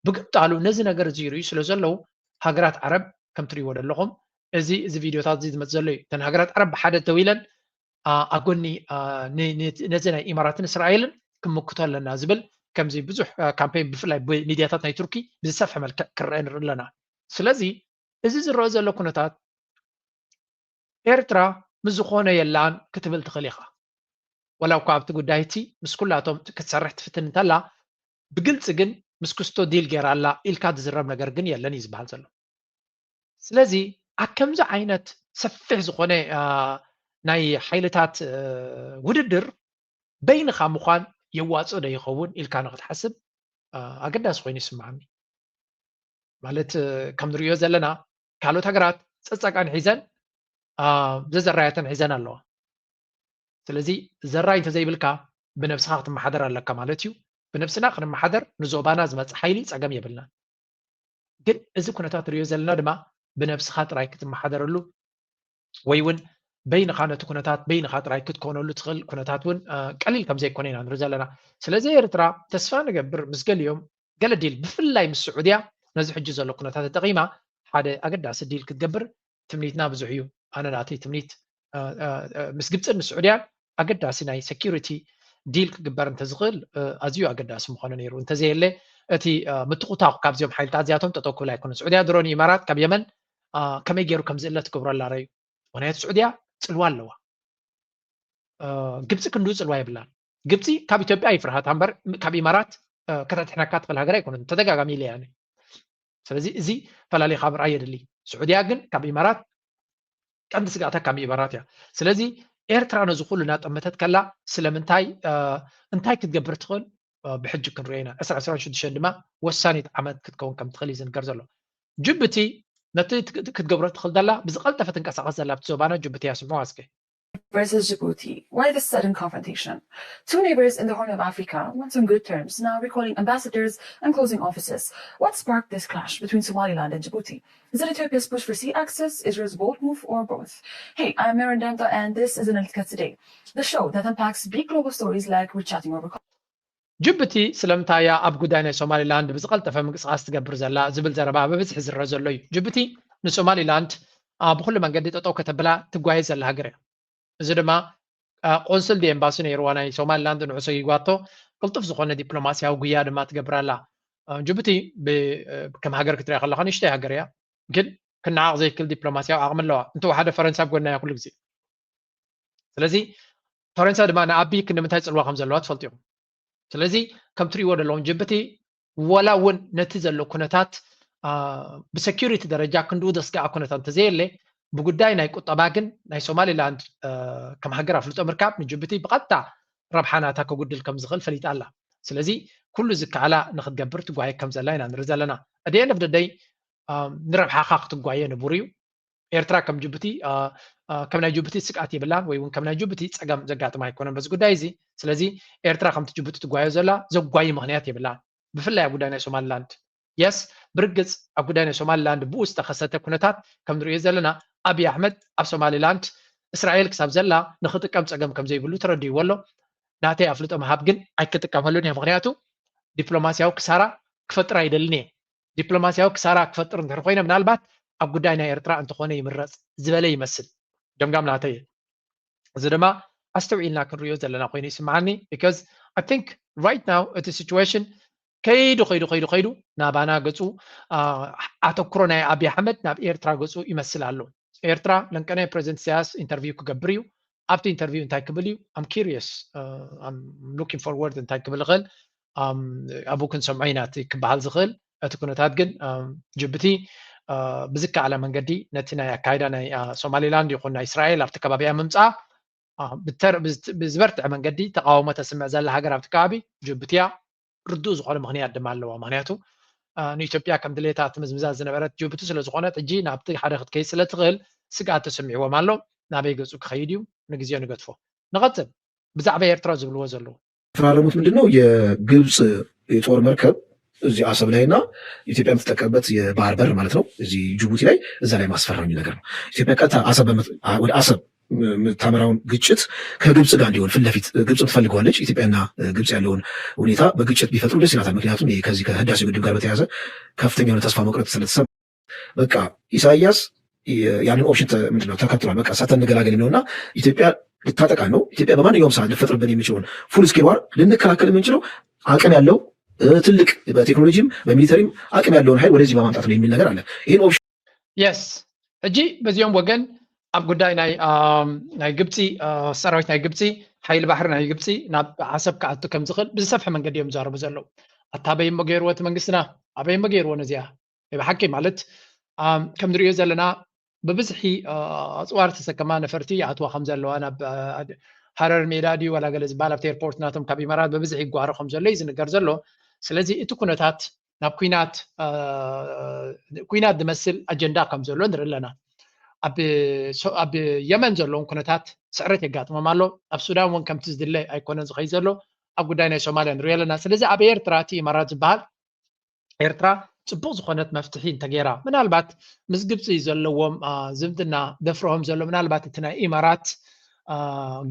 ብግምጣሉ ነዚ ነገር እዚ ይርእዩ ስለ ዘለዉ ሃገራት ዓረብ ከም ትሪእዎ ዘለኹም እዚ እዚ ቪድዮታት እዚ ዝመፅ ዘሎ እዩ እተን ሃገራት ዓረብ ብሓደ ተዊለን ኣጎኒ ነዚ ናይ ኢማራትን እስራኤልን ክምክቶ ኣለና ዝብል ከምዚ ብዙሕ ካምፔን ብፍላይ ብሚድያታት ናይ ቱርኪ ብዝሰፍሐ መልክዕ ክረአ ንርኢ ኣለና ስለዚ እዚ ዝረአ ዘሎ ኩነታት ኤርትራ ምስ ዝኾነ የላን ክትብል ትኽእል ኢኻ ወላ እኳ ኣብቲ ጉዳይ እቲ ምስ ኩላቶም ክትሰርሕ ትፍትን እንተላ ብግልፂ ግን ምስ ክስቶ ዲል ገይራ ኣላ ኢልካ ዝዝረብ ነገር ግን የለን እዩ ዝበሃል ዘሎ። ስለዚ ኣብ ከምዚ ዓይነት ሰፊሕ ዝኾነ ናይ ሓይልታት ውድድር በይንኻ ምዃን የዋፅእ ዶ ይኸውን ኢልካ ንክትሓስብ ኣገዳሲ ኮይኑ ይስምዓኒ። ማለት ከም ንሪኦ ዘለና ካልኦት ሃገራት ፀፀቀን ሒዘን ዘዘራየተን ሒዘን ኣለዋ። ስለዚ ዘራይ እንተዘይብልካ ብነብስኻ ክትመሓደር ኣለካ ማለት እዩ። ብነብስና ክንመሓደር ንዞባና ዝመፅእ ሓይሊ ፀገም የብልናን። ግን እዚ ኩነታት ንሪኦ ዘለና ድማ ብነብስኻ ጥራይ ክትመሓደረሉ ወይ እውን በይንኻ ነቲ ኩነታት በይንኻ ጥራይ ክትኮነሉ ትኽእል ኩነታት እውን ቀሊል ከም ዘይኮነ ኢና ንርኢ ዘለና። ስለዚ ኤርትራ ተስፋ ንገብር ምስ ገሊኦም ገለ ዲል ብፍላይ ምስ ስዑድያ ነዚ ሕጂ ዘሎ ኩነታት ተጠቒማ ሓደ ኣገዳሲ ዲል ክትገብር ትምኒትና ብዙሕ እዩ። ኣነ ናተይ ትምኒት ምስ ግብፅን ምስ ስዑድያን ኣገዳሲ ናይ ሴኪሪቲ ዲል ክግበር እንተዝኽእል ኣዝዩ ኣገዳሲ ምኾነ ነይሩ። እንተዘየለ እቲ ምትኹታኹ ካብዚኦም ሓይልታት እዚኣቶም ጠጠው ክብል ኣይኮነን። ስዑድያ ድሮ ንኢማራት ካብ የመን ከመይ ገይሩ ከም ዝእለ ትገብሮ ኣላ ረዩ። ምክንያቱ ስዑድያ ፅልዋ ኣለዋ። ግብፂ ክንድኡ ፅልዋ የብላን። ግብፂ ካብ ኢትዮጵያ ይፍርሃት እምበር ካብ ኢማራት ከተድሕነካ ትኽእል ሃገር ኣይኮነትን። ተደጋጋሚ ኢለ እየ። ስለዚ እዚ ፈላሊኻ ምርኣይ የድሊ። ስዑድያ ግን ካብ ኢማራት ቀንዲ ስጋእታ ካብ ኢማራት እያ። ስለዚ ኤርትራ ነዚ ኩሉ እናጠመተት ከላ ስለምንታይ እንታይ ክትገብር ትኽእል ብሕጂ ክንሪኦ ኢና። ዕስራ ዕስራን ሽዱሽተን ድማ ወሳኒት ዓመት ክትከውን ከም ትኽእል እዩ ዝንገር ዘሎ። ጅቡቲ ነቲ ክትገብሮ ትኽእል ዘላ ብዝቐልጠፈ ትንቀሳቐስ ዘላ ኣብቲ ዞባና ጅቡቲ እያ። ስምዑዋ እስከ። versus Djibouti. Why this sudden confrontation? Two neighbors in the Horn of Africa, once on good terms, now recalling ambassadors and closing offices. What sparked this clash between Somaliland and Djibouti? Is it Ethiopia's push for sea access, Israel's bold move, or both? Hey, I'm Maren Damta, and this is Analytica Today, the show that unpacks big global stories like we're chatting over coffee. ጅቡቲ ስለምንታይ እያ ኣብ ጉዳይ ናይ ሶማሊላንድ ብዝቐልጠፈ ምንቅስቓስ ትገብር ዘላ ዝብል ዘረባ ብብዝሒ ዝረአ ዘሎ እዩ። ጅቡቲ ንሶማሊላንድ ብኩሉ መንገዲ ጠጠው ከተብላ ትጓየ ዘላ ሃገር እያ። እዚ ድማ ቆንስል ድዩ ኤምባሲ ነይርዋ ናይ ሶማሊላንድ ንዑ ሰጊጓቶ ቅልጡፍ ዝኾነ ዲፕሎማሲያዊ ጉያ ድማ ትገብር ኣላ። ጅቡቲ ከም ሃገር ክትሪኣ ከለኻ ንእሽተይ ሃገር እያ፣ ግን ክነዓቕ ዘይክል ዲፕሎማሲያዊ ዓቕሚ ኣለዋ። እንተወሓደ ፈረንሳ ኣብ ጎና እያ ኩሉ ግዜ። ስለዚ ፈረንሳ ድማ ንኣቢ ክንዲ ምንታይ ፅልዋ ከም ዘለዋ ትፈልጡ ኢኹም። ስለዚ ከም ትሪእዎ ዘለኹም ጅቡቲ ወላ እውን ነቲ ዘሎ ኩነታት ብሰኪሪቲ ደረጃ ክንድኡ ዘስግኣ ኩነታት እንተዘየለ ብጉዳይ ናይ ቁጠባ ግን ናይ ሶማሊላንድ ከም ሃገር ኣፍልጦ ምርካብ ንጅቡቲ ብቐጥታ ረብሓ ናታ ከጉድል ከም ዝኽእል ፈሊጣ ኣላ። ስለዚ ኩሉ ዝከኣላ ንክትገብር ትጓየ ከም ዘላ ኢና ንርኢ ዘለና። ኣደየን ደፍደደይ ንረብሓኻ ክትጓየ ንቡር እዩ። ኤርትራ ከም ጅቡቲ ከም ናይ ጅቡቲ ስግኣት የብላን ወይ እውን ከም ናይ ጅቡቲ ፀገም ዘጋጥማ ኣይኮነን በዚ ጉዳይ እዚ። ስለዚ ኤርትራ ከምቲ ጅቡቲ ትጓዮ ዘላ ዘጓይ ምክንያት የብላን። ብፍላይ ኣብ ጉዳይ ናይ ሶማሊላንድ የስ ብርግፅ ኣብ ጉዳይ ናይ ሶማሊላንድ ብኡ ዝተኸሰተ ኩነታት ከም ንሪኦ ዘለና ኣብይ ኣሕመድ ኣብ ሶማሊላንድ እስራኤል ክሳብ ዘላ ንክጥቀም ፀገም ከም ዘይብሉ ተረዲእዎ ኣሎ። ናተይ ኣፍልጦ ምሃብ ግን ኣይክጥቀመሉን እየ። ምክንያቱ ዲፕሎማሲያዊ ክሳራ ክፈጥር ኣይደልን እየ። ዲፕሎማሲያዊ ክሳራ ክፈጥር እንድሕር ኮይነ ምናልባት ኣብ ጉዳይ ናይ ኤርትራ እንተኾነ ይምረፅ ዝበለ ይመስል። ገምጋም ናተይ እየ። እዚ ድማ ኣስተውዒልና ክንሪኦ ዘለና ኮይኑ ይስምዓኒ። Because I think right now እቲ situation ከይዱ ከይዱ ከይዱ ከይዱ ናባና ገፁ ኣተኩሮ ናይ ኣብይ ኣሕመድ ናብ ኤርትራ ገፁ ይመስል ኣሎ። ኤርትራ ለንቀነ ፕሬዚደንት ኢሳያስ ኢንተርቪው ክገብር እዩ። ኣብቲ ኢንተርቪው እንታይ ክብል እዩ? I'm curious, I'm looking forward እንታይ ክብል ይኽእል ኣብኡ ክንሰምዖ ኢና እቲ ክበሃል ዝኽእል። እቲ ኩነታት ግን ጅቡቲ ብዝከኣላ መንገዲ ነቲ ናይ ኣካይዳ ናይ ሶማሊላንድ ይኹን ናይ እስራኤል ኣብቲ ከባቢኣ ምምፅኣ ብዝበርትዐ መንገዲ ተቃውሞ ተስምዕ ዘላ ሃገር ኣብቲ ከባቢ ጅቡቲ እያ። ርዱእ ዝኾነ ምኽንያት ድማ ኣለዋ። ምኽንያቱ ንኢትዮጵያ ከም ድሌታ ትምዝምዛ ዝነበረት ጅቡቲ ስለዝኾነት ሕጂ ናብቲ ሓደ ክትከይድ ስለትኽእል ስግኣት ተሰሚዕዎም ኣሎ። ናበይ ገፁ ክኸይድ እዩ? ንግዜኡ ንገድፎ። ንቐፅል ብዛዕባ ኤርትራ ዝብልዎ ዘለዉ። የተፈራረሙት ምንድን ነው? የግብፅ የጦር መርከብ እዚህ አሰብ ላይ እና ኢትዮጵያ የምትጠቀምበት የባህር በር ማለት ነው። እዚህ ጅቡቲ ላይ እዛ ላይ ማስፈራሚ ነገር ነው። ኢትዮጵያ ቀጥታ አሰብ ወደ አሰብ የምታመራውን ግጭት ከግብፅ ጋር እንዲሆን ፊት ለፊት ግብፅም ትፈልገዋለች። ኢትዮጵያና ግብፅ ያለውን ሁኔታ በግጭት ቢፈጥሩ ደስ ይላታል። ምክንያቱም ይሄ ከዚህ ከህዳሴው ግድብ ጋር በተያያዘ ከፍተኛ የሆነ ተስፋ መቁረጥ ስለተሰማ በቃ ኢሳያስ ያንን ኦፕሽን ምንድነው ተከትሏል። በቃ ሰተን እንገላገል የሚለውና ኢትዮጵያ ልታጠቃ ነው። ኢትዮጵያ በማንኛውም ሰዓት ልፈጥርብን የሚችለውን ፉል ስኬል ዋር ልንከላከል የምንችለው አቅም ያለው ትልቅ በቴክኖሎጂም በሚሊተሪም አቅም ያለውን ኃይል ወደዚህ በማምጣት ነው የሚል ነገር አለ። ይህን ኦፕሽን የስ ሕጂ በዚኦም ወገን ኣብ ጉዳይ ናይ ናይ ግብፂ ሰራዊት ናይ ግብፂ ሓይሊ ባሕሪ ናይ ግብፂ ናብ ዓሰብ ክኣቱ ከም ዝኽእል ብዝሰፍሐ መንገዲ እዮም ዝዛረቡ ዘለዉ። ኣታ ኣበይ እሞ ገይርዎ እቲ መንግስትና? ኣበይ እሞ ገይርዎ ነዚኣ? ናይ ብሓቂ ማለት፣ ኣም፣ ከም ንሪኦ ዘለና ብብዝሒ፣ አ፣ ኣፅዋር ተሰከማ ነፈርቲ ይኣትዋ ከም ዘለዋ ናብ፣ አ፣ ሃረር ሜዳ ድዩ ዋላ ገለ ዝበሃል ኣብቲ ኤርፖርት ናቶም ካብ ኢማራት ብብዝሒ ይጓረ ከም ዘሎ እዩ ዝንገር ዘሎ። ስለዚ እቲ ኩነታት ናብ ኩናት፣ አ፣ ኩናት ዝመስል ኣጀንዳ ከም ዘሎ ንርኢ ኣለና። ኣብ ሶ-፣ ኣብ የመን ዘለውን ኩነታት ስዕረት የጋጥሞም ኣሎ። ኣብ ሱዳን እውን ከምቲ ዝድለ ኣይኮነን ዝኸይድ ዘሎ። ኣብ ጉዳይ ናይ ሶማልያ ንሪኦ ኣለና። ስለዚ ኣብ ኤርትራ እቲ ኢማራት ዝበሃል ኤርትራ ጽቡቕ ዝኾነት መፍትሒ እንተገይራ፣ ምናልባት ምስ ግብጺ ዘለዎም፣ አ፣ ዝምድና ደፍርሆም ዘሎ፣ ምናልባት እቲ ናይ ኢማራት፣ አ፣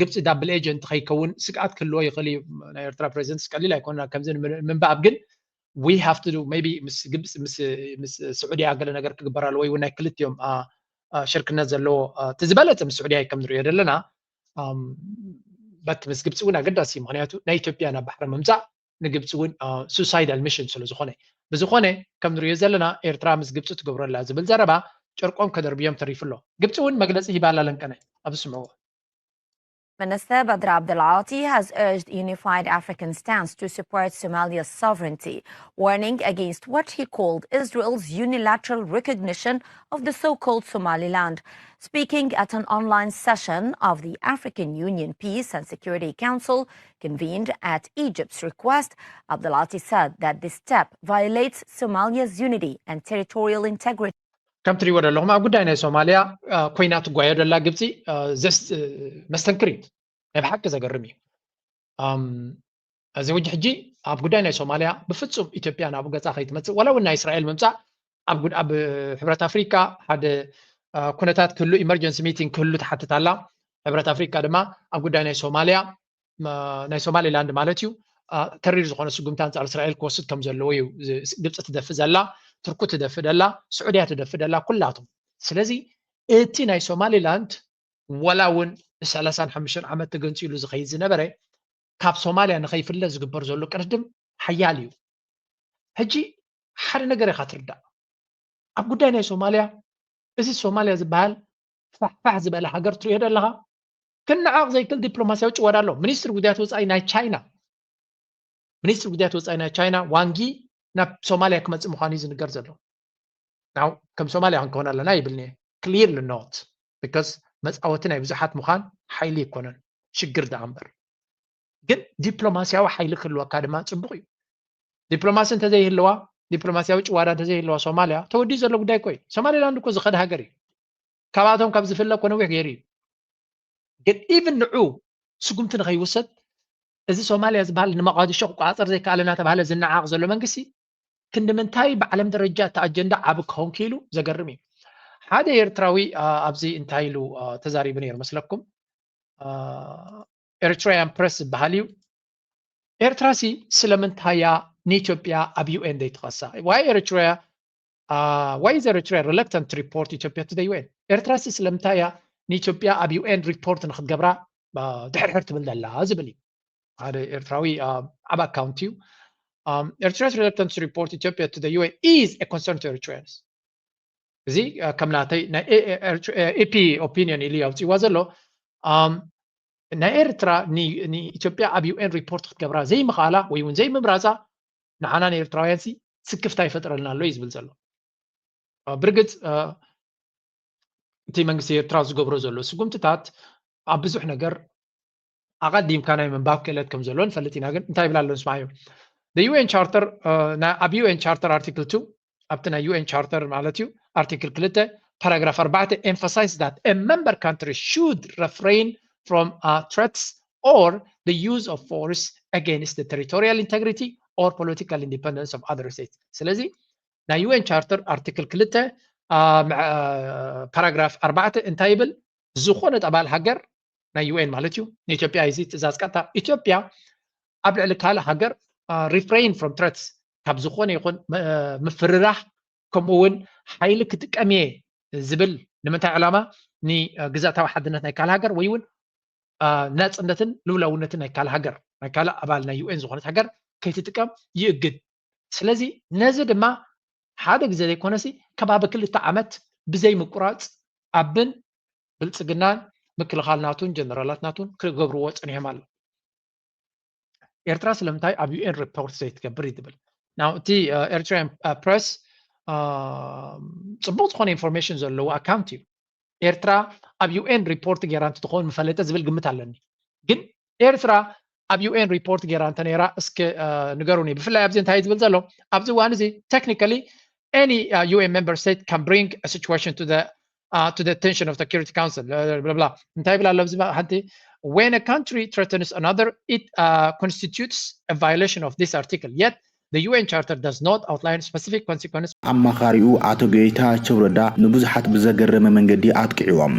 ግብጺ ዳብል ኤጀንት ከይከውን ስግኣት ክህልዎ ይኽእል እዩ። ናይ ኤርትራ ፕሬዚደንት ቀሊል ኣይኮነን ከምዚ ንምንባብ፣ ግን we have to do maybe ምስ ግብጺ፣ ምስ፣ ምስ ስዑድያ ገለ ነገር ክግበር ኣለዎ፣ ወይ እውን ናይ ክልቲኦም፣ አ፣ አ፣ ሽርክነት ዘለዎ፣ አ፣ እቲ ዝበለጸ ምስ ስዑድያ እዩ ከም ንሪኦ ዘለና። ኣም፣ በት ምስ ግብጺ እውን ኣገዳሲ እዩ፣ ምኽንያቱ ናይ ኢትዮጵያ ናብ ባሕሪ ምምጻእ ንግብጺ እውን፣ አ፣ ሱሳይዳል ሚሽን ስለ ዝኾነ። ብዝኾነ ከም ንሪኦ ዘለና ኤርትራ ምስ ግብጺ ትገብሮ ኣላ ዝብል ዘረባ ጨርቆም ከደርብዮም ተሪፉ ኣሎ። ግብጺ እውን መግለጺ ሂባ ኣላ ለንቀነ፣ ኣብ ስምዕዎ። Minister Badr Abdulati has urged unified African stance to support Somalia's sovereignty, warning against what he called Israel's unilateral recognition of the so-called Somaliland. Speaking at an online session of the African Union Peace and Security Council convened at Egypt's request, Abdulati said that this step violates Somalia's unity and territorial integrity. ከም ትሪእዎ ዘለኹም ኣብ ጉዳይ ናይ ሶማልያ፣ አ፣ ኮይና ትጓዮ ዘላ ግብጺ፣ አ፣ ዘስ-፣ እ፣ መስተንክር እዩ። ናይ ብሓቂ ዘገርም እዩ። ኣም፣ እዚ ሕጂ ሕጂ ኣብ ጉዳይ ናይ ሶማልያ ብፍጹም ኢትዮጵያ ናብኡ ገጻ ከይትመጽእ፣ ዋላ እውን ናይ እስራኤል ምምጻእ ኣብ ጉድ-፣ ኣብ ሕብረት ኣፍሪካ ሓደ፣ አ፣ ኩነታት ክህሉ፣ ኢመርጀንሲ ሚቲንግ ክህሉ ትሓትት ኣላ። ሕብረት ኣፍሪካ ድማ ኣብ ጉዳይ ናይ ሶማልያ፣ ማ-፣ ናይ ሶማሊላንድ ማለት እዩ፣ አ፣ ተሪር ዝኾነ ስጉምቲ ኣንጻር እስራኤል ክወስድ ከም ዘለዎ እዩ ዝ-፣ ግብጺ ትደፊ ዘላ፣ ቱርኩ ትደፊ ደላ፣ ስዑድያ ትደፊ ደላ፣ ኩላቶም። ስለዚ እቲ ናይ ሶማሊላንድ ዋላ እውን ንሰላሳን ሓሙሽተን ዓመት ተገንጺሉ ዝኸይድ ዝነበረ፣ ካብ ሶማልያ ንኸይፍለ ዝግበር ዘሎ ቅድድም ሓያል እዩ። ሕጂ ሓደ ነገር ኢኻ ትርዳእ። ኣብ ጉዳይ ናይ ሶማልያ፣ እዚ ሶማልያ ዝበሃል ፋሕፋሕ ዝበለ ሃገር ትሪኦ ዘለኻ፣ ክንዓቕ ዘይክእል ዲፕሎማስያዊ ጭወዳ ኣሎ። ሚኒስትሪ ጉዳያት ወጻኢ ናይ ቻይና፣ ሚኒስትሪ ጉዳያት ወጻኢ ናይ ቻይና ዋንጊ ናብ ሶማልያ ክመጽእ ምዃኑ እዩ ዝንገር ዘሎ። ናው ከም ሶማልያ ክንከውን ኣለና ይብልኒ። ክሊርሊ ኖት፣ ቢካዝ መጻወቲ ናይ ብዙሓት ምዃን ሓይሊ ይኮነን፣ ሽግር ደኣ እምበር። ግን ዲፕሎማስያዊ ሓይሊ ክህልወካ ድማ ጽቡቕ እዩ። ዲፕሎማሲ እንተዘይህልዋ፣ ዲፕሎማስያዊ ጭዋዳ እንተዘይህልዋ ሶማልያ፣ ተወዲኡ ዘሎ ጉዳይ እኮ እዩ። ሶማሊላንድ እኮ ዝኸደ ሃገር እዩ። ካብኣቶም ካብ ዝፍለ እኮ ነዊሕ ገይሩ እዩ። ግን ኢቭን ንዑ ስጉምቲ ንኸይውሰድ፣ እዚ ሶማልያ ዝበሃል ንመቓዲሾ ክቆጻጸር ዘይከኣለ እናተባህለ ዝነዓቕ ዘሎ መንግስቲ፣ ክንዲ ምንታይ ብዓለም ደረጃ እቲ ኣጀንዳ ዓቢ ክኸውን ክኢሉ ዘገርም እዩ። ሓደ ኤርትራዊ፣ አ፣ ኣብዚ እንታይ ኢሉ፣ አ፣ ተዛሪቡ ነይሩ መስለኩም? አ፣ ኤሪትራያን ፕረስ ዝበሃል እዩ። ኤርትራሲ ስለምንታይ እያ ንኢትዮጵያ ኣብ ዩ ኤን ዘይትኸሳ? Why Eritrea, አ፣ why is Eritrea reluctant to report Ethiopia to the ዩ ኤን? ኤርትራሲ ስለምንታይ እያ ንኢትዮጵያ ኣብ ዩ ኤን ሪፖርት ንክትገብራ፣ አ፣ ድሕርሕር ትብል ዘላ ዝብል እዩ። ሓደ ኤርትራዊ፣ አ፣ ኣብ ኣካውንት እዩ። Um, Eritrea's reluctance to report Ethiopia to the ዩ ኤን is a concern to Eritreans. እዚ፣ አ፣ ከም ናተይ ናይ ኤ-፣ ኤ-፣ ኤርትራ-፣ ኤ-፣ ኤ ፒ ኦፒኒየን ኢሉ ኣውፂዋ ዘሎ። ኣም፣ ናይ ኤርትራ ኒ-፣ ንኢትዮጵያ ኣብ ዩ ኤን ሪፖርት ክትገብራ ዘይምኽኣላ ወይ እውን ዘይምምራፃ ንዓና ንኤርትራውያን ሲ ስክፍታ ይፈጥረልና ኣሎ እዩ ዝብል ዘሎ። አ፣ ብርግፅ፣ አ፣ እቲ መንግስቲ ኤርትራ ዝገብሮ ዘሎ ስጉምትታት ኣብ ብዙሕ ነገር ኣቐዲምካ ናይ ምንባብ ክእለት ከም ዘሎ ንፈልጥ ኢና። ግን እንታይ ይብል ኣሎ ንስማዓዮ። The ዩ ኤን Charter፣ አ፣ ና-፣ ኣብ ዩ ኤን Charter ኣርቲክል ቱ፣ ኣብቲ ናይ ዩ ኤን Charter ማለት እዩ፣ ኣርቲክል ክልተ ፓራግራፍ ኣርባዕተ emphasize that a member country should refrain from, uh, threats or the use of force against the territorial integrity or political independence of other states። ስለዚ ናይ ዩ ኤን Charter ኣርቲክል ክልተ፣ አ፣ ምዕ-፣ አ፣ ፓራግራፍ ኣርባዕተ እንታይ ይብል? ዝኾነት ኣባል ሃገር ናይ ዩ ኤን ማለት እዩ፣ ንኢትዮጵያ እዩ እዚ ትእዛዝ ቀጥታ። ኢትዮጵያ ኣብ ልዕሊ ካልእ ሃገር፣ አ፣ refrain from threats፣ ካብ ዝኾነ ይኹን መ-፣ ምፍርራህ፣ ከምኡ እውን ሓይሊ ክጥቀም እየ ዝብል ንምንታይ ዕላማ? ንግዝኣታዊ ሓድነት ናይ ካልእ ሃገር ወይ እውን፣ አ፣ ናጽነትን ልኡላውነትን ናይ ካልእ ሃገር፣ ናይ ካልእ ኣባል ናይ ዩ ኤን ዝኾነት ሃገር ከይትጥቀም ይእግድ። ስለዚ ነዚ ድማ ሓደ ግዜ ዘይኮነሲ ከባቢ ክልተ ዓመት ብዘይ ምቁራጽ ኣብን ብልጽግናን ምክልኻል ናቱን ጀነራላት ናቱን ክገብርዎ ጸኒሖም ኣለዉ። ኤርትራ ስለምንታይ ኣብ ዩ ኤን ሪፖርት ዘይትገብር እዩ ዝብል። ናው እቲ ኤርትራን ፕረስ ጽቡቅ ዝኾነ ኢንፎርሜሽን ዘለዎ ኣካውንት እዩ። ኤርትራ ኣብ ዩኤን ሪፖርት ገይራ እንትትኸውን ምፈለጠ ዝብል ግምት ኣለኒ። ግን ኤርትራ ኣብ ዩኤን ሪፖርት ገይራ እንተነይራ እስከ ንገሩኒ። ብፍላይ ኣብዚ እንታይ ዝብል ዘሎ ኣብዚ እዋን እዚ technically any UN member state can bring a situation to the uh, to the attention of the Security Council. Blah, blah, blah. እንታይ ይብል ኣሎ ኣብዚ ሓንቲ when a country threatens another it uh, constitutes a violation of this article, yet the UN Charter does not outline specific consequences. ኣማኻሪኡ ኣቶ ጌታቸው ረዳ ንብዙሓት ብዘገረመ መንገዲ ኣጥቂዕዎም።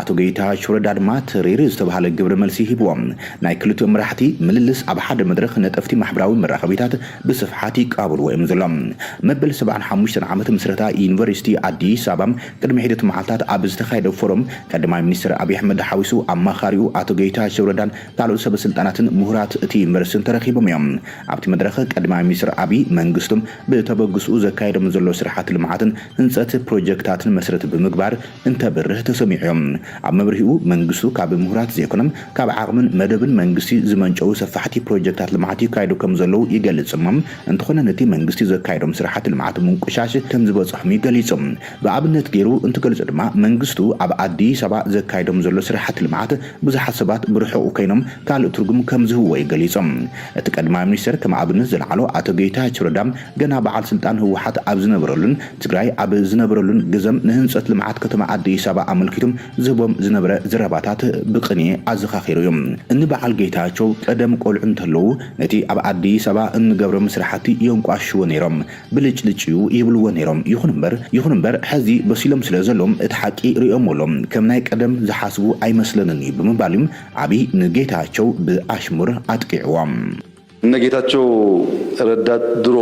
ኣቶ ጌታቸው ረዳ ድማ ተሪር ዝተባሃለ ግብረ መልሲ ሂብዎም። ናይ ክልቲኦም መራሕቲ ምልልስ ኣብ ሓደ መድረኽ ነጠፍቲ ማሕበራዊ መራኸቢታት ብስፍሓት ይቃብልዎ እዮም ዘሎ። መበል ሰብዓን ሓሙሽተን ዓመት ምስረታ ዩኒቨርሲቲ ኣዲስ ኣበባ ቅድሚ ሒደት መዓልታት ኣብ ዝተኻየደ ፎረም ቀዳማይ ሚኒስትር ኣብይ ኣሕመድ ሓዊሱ ኣማኻሪኡ ኣቶ ጌታቸው ረዳን ካልኦት ሰበ ስልጣናትን ምሁራት እቲ ዩኒቨርሲቲን ተረኺቦም እዮም። ኣብቲ መድረኽ ቀዳማይ ሚኒስትር ኣብይ መንግስቶም ብተበግስኡ ዘካየዶም ዘሎ ስራሓት ልምዓትን ህንፀት ፕሮጀክታትን መሰረት ብምግባር እንተብርህ ተሰሚዑ እዮም። ኣብ መብርሂኡ መንግስቱ ካብ ምሁራት ዘይኮነ ካብ ዓቕምን መደብን መንግስቲ ዝመንጨው ሰፋሕቲ ፕሮጀክታት ልምዓት ይካየዱ ከም ዘለዉ ይገልጽ እሞ እንተኾነ ነቲ መንግስቲ ዘካየዶም ስራሓት ልምዓት ምንቁሻሽ ከም ዝበፅሖም እዩ ገሊጹ። ብኣብነት ገይሩ እንትገልጹ ድማ መንግስቱ ኣብ ኣዲስ ኣበባ ዘካየዶም ዘሎ ስራሓት ልምዓት ብዙሓት ሰባት ብርሑቕ ኮይኖም ካልእ ትርጉም ከም ዝህብዎ እዩ ገሊጹ። እቲ ቀዳማይ ሚኒስትር ከም ኣብነት ዘልዓሎ ኣቶ ጌታቸው ረዳ ገና በዓል ስልጣን ህወሓት ኣብ ዝነበረሉን ትግራይ ኣብ ዝነበረሉን ግዘም ንህንፀት ልምዓት ከተማ ኣዲስ ኣበባ ኣመልኪቱ ዝህቦም ዝነበረ ዘረባታት ብቅኔ ኣዘኻኺሩ እዩ። እኒ በዓል ጌታቸው ቀደም ቆልዑ እንተለዉ ነቲ ኣብ ኣዲስ ኣበባ እንገብሮም ስራሕቲ የንቋሽዎ ነይሮም፣ ብልጭልጭ እዩ ይብልዎ ነይሮም። ይኹን እምበር ይኹን እምበር ሕዚ በሲሎም ስለ ዘለዎም እቲ ሓቂ ርእዮም ኣሎ፣ ከም ናይ ቀደም ዝሓስቡ ኣይመስለንን እዩ ብምባል እዩ ኣብይ ንጌታቸው ብኣሽሙር ኣጥቂዕዎም። እነ ጌታቸው ረዳ ድሮ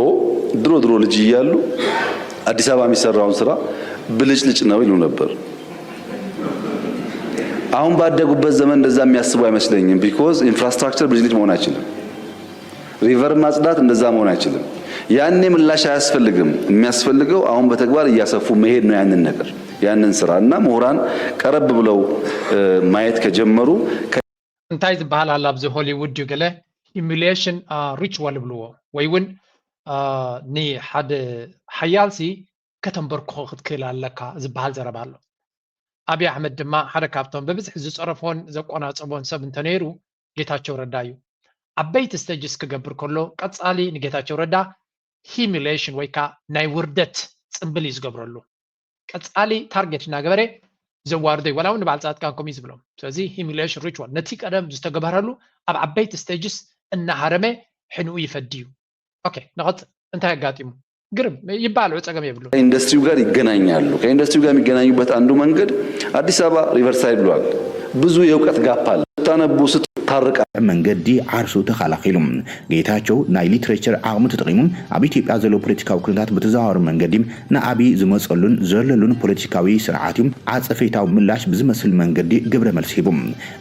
ድሮ ድሮ ልጅ እያሉ አዲስ አበባ የሚሰራውን ስራ ብልጭልጭ ነው ይሉ ነበር። አሁን ባደጉበት ዘመን እንደዛ የሚያስቡ አይመስለኝም። Because infrastructure ብልጭልጭ መሆን አይችልም። River ማጽዳት እንደዛ መሆን አይችልም። ያኔ ምላሽ አያስፈልግም። የሚያስፈልገው አሁን በተግባር እያሰፉ መሄድ ነው። ያንን ነገር ያንን ስራ እና ምሁራን ቀረብ ብለው ማየት ከጀመሩ እንታይ ዝበሃል ኣሎ ኣብዚ ሆሊውድ እዩ ገለ humiliation ritual ይብልዎ ወይ እውን ንሓደ ሓያልሲ ከተንበርክኾ ክትክእል ኣለካ ዝበሃል ዘረባ ኣሎ። ኣብይ ኣሕመድ ድማ ሓደ ካብቶም ብብዝሒ ዝፀረፎን ዘቆናፀቦን ሰብ እንተነይሩ ጌታቸው ረዳ እዩ። ዓበይቲ stages ክገብር ከሎ ቀፃሊ ንጌታቸው ረዳ humiliation ወይ ከዓ ናይ ውርደት ፅምብል እዩ ዝገብረሉ። ቀፃሊ ታርጌት እናገበረ ዘዋርዶ እዩ። ዋላ እውን ንበዓል ፃድቃን ከምኡ እዩ ዝብሎም። ስለዚ humiliation ritual ነቲ ቀደም ዝተገበረሉ ኣብ ዓበይቲ stages እናሃረመ ሕንኡ ይፈዲ እዩ። ኦኬ ንቐፅል። እንታይ ኣጋጢሙ? ግርም ይበሃል ጸገም የብሉ። ከኢንዱስትሪው ጋር ይገናኛሉ። ከኢንዱስትሪው ጋር የሚገናኙበት አንዱ መንገድ አዲስ አበባ ሪቨርሳይድ ብሏል። ብዙ የእውቀት ጋፕ አለ። ስታነቡ ስትታርቃ መንገዲ ዓርሱ ተኸላኺሉ። ጌታቸው ናይ ሊትሬቸር ዓቕሙ ተጠቒሙ ኣብ ኢትዮጵያ ዘሎ ፖለቲካዊ ኩነታት ብተዘዋዋሪ መንገዲ ንኣብይ ዝመፀሉን ዘለሉን ፖለቲካዊ ስርዓት እዩ ዓፀፌታዊ ምላሽ ብዝመስል መንገዲ ግብረ መልሲ ሂቡ።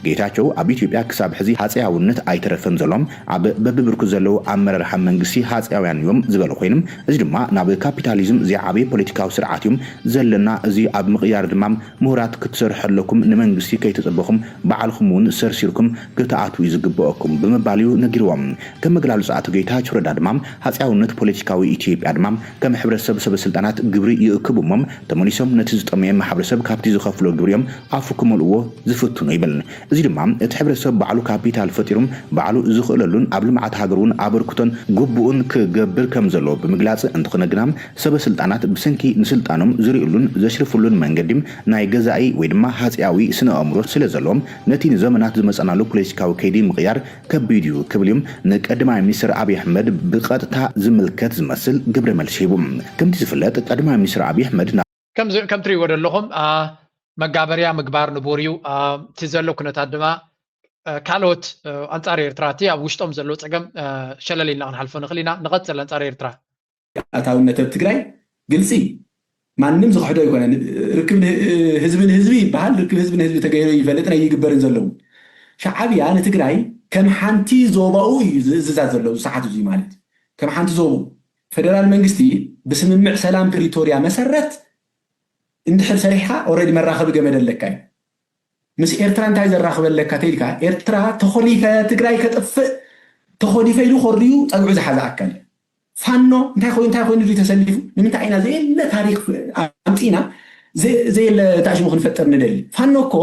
ጌታቸው ኣብ ኢትዮጵያ ክሳብ ሕዚ ሃፀያውነት ኣይተረፈን ዘሎ ኣብ በብብርኩ ዘለዉ ኣመራርሓ መንግስቲ ሃፀያውያን እዮም ዝበሉ ኮይኖም እዚ ድማ ናብ ካፒታሊዝም ዘይዓበየ ፖለቲካዊ ስርዓት እዮም ዘለና። እዚ ኣብ ምቕያር ድማ ምሁራት ክትሰርሑ ኣለኩም። ንመንግስቲ ከይተፀበኹም ባዕልኹም እውን ሰርሲርኩም ክትኣትዉ እዩ ዝግበአኩም ብምባል እዩ ነጊርዎም። ከም መግላልፂ ኣቶ ጌታቸው ረዳ ድማ ሃፀያውነት ፖለቲካዊ ኢትዮጵያ ድማ ከም ሕብረተሰብ ሰበ ስልጣናት ግብሪ ይእክቡ እሞ ተመሊሶም ነቲ ዝጠመየ ማሕበረሰብ ካብቲ ዝኸፍሎ ግብሪ እዮም ኣፉ ክመልእዎ ዝፍትኑ ይብል። እዚ ድማ እቲ ሕብረተሰብ ባዕሉ ካፒታል ፈጢሩ ባዕሉ ዝኽእለሉን ኣብ ልምዓት ሃገር እውን ኣበርክቶን ግቡኡን ክገብር ከም ዘለዎ ብምግላፅ እንተኾነ ግና ሰበ ስልጣናት ብሰንኪ ንስልጣኖም ዝርእሉን ዘሽርፍሉን መንገዲ ናይ ገዛኢ ወይ ድማ ሃፀያዊ ስነ ኣእምሮ ስለ ዘለዎም ነቲ ንዘመናት ዝመፀናሉ ፖለቲካዊ ከይዲ ምቕያር ከቢድ እዩ ክብል እዩ ንቀዳማይ ሚኒስትር ኣብይ ኣሕመድ ብቐጥታ ዝምልከት ዝመስል ግብረ መልሲ ሂቡ። ከምቲ ዝፍለጥ ቀዳማይ ሚኒስትር ኣብይ ኣሕመድ ናብ ከም ትሪእዎ ዘለኹም መጋበርያ ምግባር ንቡር እዩ። እቲ ዘሎ ኩነታት ድማ ካልኦት ኣንፃር ኤርትራ እቲ ኣብ ውሽጦም ዘሎ ፀገም ሸለል ኢልና ክንሓልፎ ንኽእል ኢና። ንቐፅል ኣንፃር ኤርትራ። ኣታውነት ኣብ ትግራይ ግልፂ ማንም ዝኽሕዶ ኣይኮነን። ርክብ ህዝቢ ንህዝቢ ይበሃል። ርክብ ህዝቢ ንህዝቢ ተገይሩ ይፈልጥን ኣይግበርን ዘለዉ። ሻዓብያ ንትግራይ ከም ሓንቲ ዞባኡ እዩ ዝእዝዛ ዘሎ ኣብዚ ሰዓት እዚ ማለት እዩ። ከም ሓንቲ ዞባኡ ፈደራል መንግስቲ ብስምምዕ ሰላም ፕሪቶርያ መሰረት እንድሕር ሰሪሕካ ኦረዲ መራኸቢ ገመድ ኣለካ እዩ። ምስ ኤርትራ እንታይ ዘራኽበለካ ተይልካ ኤርትራ ተኾሊፈ ትግራይ ከጥፍእ ተኾሊፈ ኢሉ ኮርድዩ ፀግዑ ዝሓዘ ኣካል እዩ። ፋኖ እንታይ ኮይኑ እንታይ ኮይኑ ድዩ ተሰሊፉ? ንምንታይ ኢና ዘየለ ታሪክ ኣምፂና ዘ- ዘየለ ታሽሙ ክንፈጥር ንደሊ? ፋኖ እኮ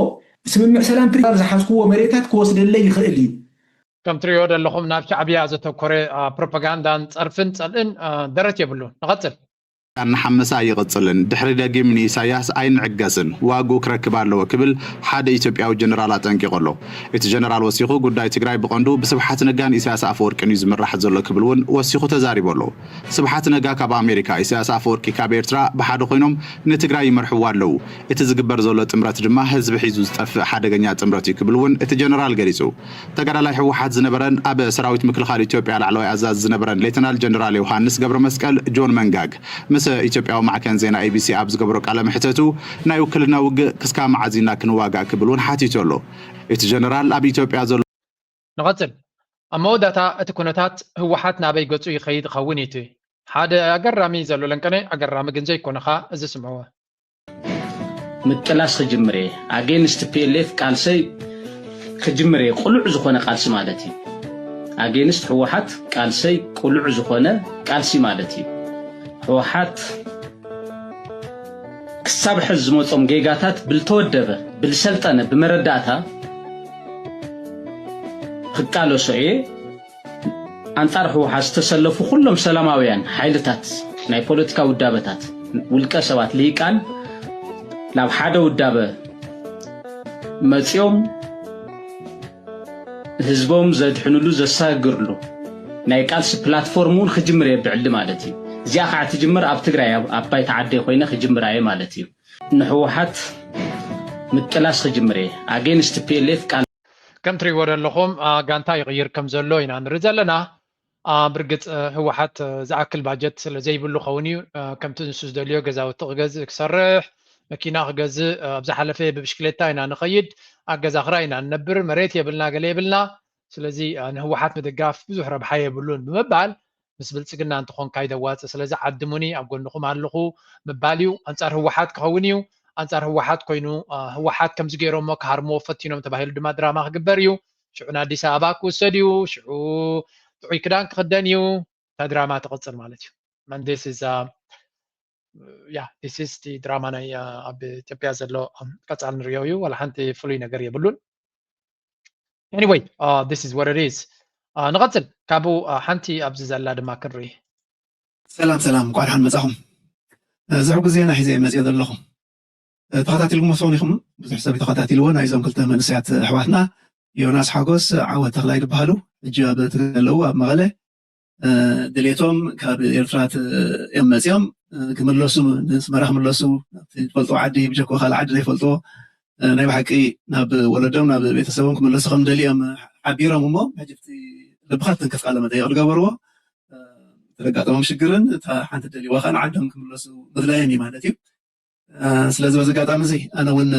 ስምምዕ ሰላም ፕሪቶርያ ዝሓዝክዎ መሬታት ክወስደለይ ይኽእል እዩ። ከም ትሪኦ ዘለኹም ናብ ሻዕብያ ዘተኮረ ፕሮፓጋንዳን ፀርፍን ፀልእን ደረት የብሉን። ንቐፅል። እናሓመሰ ኣይቕፅልን። ድሕሪ ደጊም ንኢሳያስ ኣይንዕገስን፣ ዋግኡ ክረክብ ኣለዎ ክብል ሓደ ኢትዮጵያዊ ጀነራል ኣጠንቂቑ ኣሎ። እቲ ጀነራል ወሲኹ ጉዳይ ትግራይ ብቐንዱ ብስብሓት ነጋን ኢሳያስ ኣፈወርቅን እዩ ዝምራሕ ዘሎ ክብል እውን ወሲኹ ተዛሪቡ ኣሎ። ስብሓት ነጋ ካብ ኣሜሪካ፣ ኢሳያስ ኣፈወርቂ ካብ ኤርትራ ብሓደ ኮይኖም ንትግራይ ይመርሕዋ ኣለዉ። እቲ ዝግበር ዘሎ ጥምረት ድማ ህዝቢ ሒዙ ዝጠፍእ ሓደገኛ ጥምረት እዩ ክብል እውን እቲ ጀነራል ገሊጹ። ተጋዳላይ ህወሓት ዝነበረን ኣብ ሰራዊት ምክልኻል ኢትዮጵያ ላዕለዋይ ኣዛዚ ዝነበረን ሌተናል ጀነራል ዮሃንስ ገብረመስቀል ጆን መንጋግ ምስ ኢትዮጵያዊ ማዕከን ዜና ኤቢሲ ኣብ ዝገበሮ ቃለ መሕተቱ ናይ ውክልና ውግእ ክስካ መዓዝ ኢና ክንዋጋእ ክብል እውን ሓቲቱ ኣሎ። እቲ ጀነራል ኣብ ኢትዮጵያ ዘሎ ንቐፅል። ኣብ መወዳእታ እቲ ኩነታት ህወሓት ናበይ ገፁ ይኸይድ ይኸውን እቲ ሓደ ኣገራሚ ዘሎ ለንቀነ ኣገራሚ ግን ዘይኮነኻ እዚ ስምዕዎ። ምጥላስ ክጅምር እየ። ኣጌንስት ፒኤልኤፍ ቃልሰይ ክጅምር እየ። ቅሉዕ ዝኾነ ቃልሲ ማለት እዩ። ኣጌንስት ህወሓት ቃልሰይ ቅሉዕ ዝኾነ ቃልሲ ማለት እዩ። ህወሓት ክሳብ ሕዚ ዝመጾም ጌጋታት ብልተወደበ፣ ብልሰልጠነ፣ ብመረዳእታ ክቃለሶ እየ። ኣንጻር ህወሓት ዝተሰለፉ ኩሎም ሰላማውያን ሓይልታት፣ ናይ ፖለቲካ ውዳበታት፣ ውልቀ ሰባት፣ ልሂቃን ናብ ሓደ ውዳበ መጺኦም ህዝቦም ዘድሕንሉ ዘሰጋግርሉ ናይ ቃልሲ ፕላትፎርም እውን ክጅምር እየ ብዕሊ ማለት እዩ። እዚኣ ከዓ ትጅምር ኣብ ትግራይ ኣብ ኣባይቲ ዓደይ ኮይነ ክጅምራ እየ ማለት እዩ። ንህወሓት ምጥላስ ክጅምር እየ። ኣጌንስት ፒኤልኤፍ ቃል ከም ትሪእዎ ዘለኹም አ፣ ጋንታ ይቕይር ከም ዘሎ ኢና ንርኢ ዘለና። አ፣ ብርግፅ አ፣ ህወሓት አ፣ ዝኣክል ባጀት ስለ ዘይብሉ ኸውን እዩ አ፣ ከምቲ ንሱ ዝደልዮ ገዛውቲ ክገዝእ ክሰርሕ መኪና ክገዝእ አ፣ ኣብ ዝሓለፈ ብብሽክሌታ ኢና ንኸይድ ኣብ ገዛ ክራይ ኢና ንነብር መሬት የብልና ገለ የብልና ስለዚ አ፣ ንህወሓት ምድጋፍ ብዙሕ ረብሓ የብሉን ብምባል ምስ ብልፅግና እንተኾንካ ይደዋፅእ ስለዚ ዓድሙኒ ኣብ ጎንኹም ኣለኹ ምባል እዩ ኣንፃር ህወሓት ክኸውን እዩ ኣንፃር ህወሓት ኮይኑ አ፣ ህወሓት ከምዚ ገይሮሞ ክሃርምዎ ፈቲኖም ተባሂሉ ድማ ድራማ ክግበር እዩ ሽዑ ንኣዲስ ኣበባ ክውሰድ እዩ ሽዑ ጥዑይ ክዳን ክኽደን እዩ እታ ድራማ ትቕፅል ማለት እዩ and this is uh, yeah this is the ድራማ ናይ uh, ኣብ ኢትዮጵያ ዘሎ um, ቀፃል ንሪኦ እዩ ዋላ ሓንቲ ፍሉይ ነገር የብሉን anyway uh, this is what it is uh, ንቐፅል ካብኡ uh, ሓንቲ ኣብዚ ዘላ ድማ ክንርኢ ሰላም ሰላም እንኳዕ ደሓን መጻኹም። ዘሕጉስ ዜና ሒዘ እየ መጺኦ ዘለኹ። ተኸታቲልኩም ትኾኑ ኢኹም፣ ብዙሕ ሰብ ተኸታቲልዎ። ናይዞም ክልተ መንእሰያት ኣሕዋትና ዮናስ ሓጎስ፣ ዓወት ተኽላይ ዝበሃሉ ሕጂ ኣብ ትግራይ ኣለዉ፣ ኣብ መቐለ። ድሌቶም ካብ ኤርትራ እዮም መጺኦም፣ ክምለሱ፣ ንስመራ ክምለሱ፣ ዝፈልጥዎ ዓዲ ብጀኮ ካልእ ዓዲ ዘይፈልጥዎ ናይ ብሓቂ ናብ ወለዶም ናብ ቤተሰቦም ክምለሱ ከም ደልዮም ሓቢሮም እሞ ሕጂ እቲ ልብኻ ትንክፍ ቃለ መጠይቕ ዝገበርዎ ተጋጠሞም ሽግርን እታ ሓንቲ ደልይዋ ከዓ ንዓዶም ክምለሱ ምድላዮም እዩ ማለት እዩ። ስለዚ በዚ ኣጋጣሚ እዚ ኣነ እውን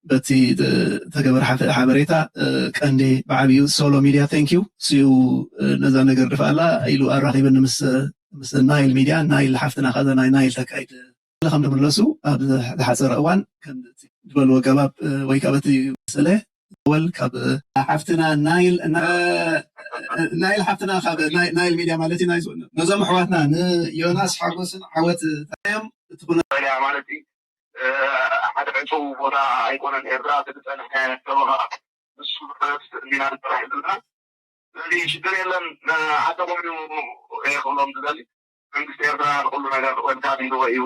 በቲ ተገበረ ሓበሬታ ቀንዲ ብዓብዩ ሶሎ ሚድያ ቴንኪዩ ስኡ ነዛ ነገር ድፍኣላ ኢሉ ኣራኺበኒ ምስ ናይል ሚድያ ናይል ሓፍትና ካዛ ናይ ናይል ተካይድ ከም ዝምለሱ ኣብ ዝሓፀረ እዋን ከም ዝበልዎ ገባብ ወይ ከዓ በቲ ስለ ወል ካብ ሓፍትና ናይል ናይል ሓፍትና ካብ ናይል ሚድያ ማለት እዩ ናይ ነዞም ኣሕዋትና ንዮናስ ሓጎስን ዓወት ታዮም እቲ ኩነ ማለት እዩ ሓደ ዕፁው ቦታ ኣይኮነን ኤርትራ እቲ ዝፀንሐ ሰበኻ ንሱ ኢና ንፅራሕ ዘለና ስለዚ ሽግር የለን ዓደቦም እዩ ክብሎም ዝደሊ መንግስቲ ኤርትራ ንኩሉ ነገር ወልካም ኢልዎ እዩ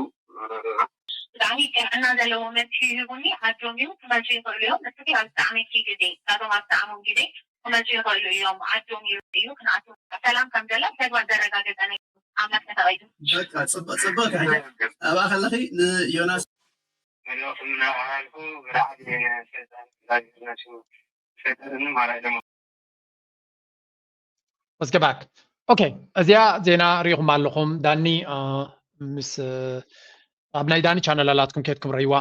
ብጣዕሚ ቅንዕና ዘለዎ መፍትሒ ይህቡኒ ዓዶም እዩ ክመፁ ይኽእሉ እዮም እስኪ ኣብ ዝጠዓመኪ ግዜ ናቶም ኣብ ዝጠዓሞም ግዜ ክመፁ ይኽእሉ እዮም ዓዶም እዩ እዩ ክንኣቱ ሰላም ከም ዘሎ ተግባር ዘረጋገፀ ነገር ኣምላክ ተፈቒዱ በቃ ፅብቅ ፅብቅ ኣብኣ ከለኺ ንዮናስ መልእኽቲ እናመሓላልፉ ብላዕሊ ስልጣን ላጅነቱ ፈጠርኒ ማለት ደሞ Let's go back. Okay, እዚኣ ዜና ሪኢኹም ኣለኹም ዳኒ ምስ ኣብ ናይ ዳኒ ቻነል ኣላትኩም ከድኩም ረይዋ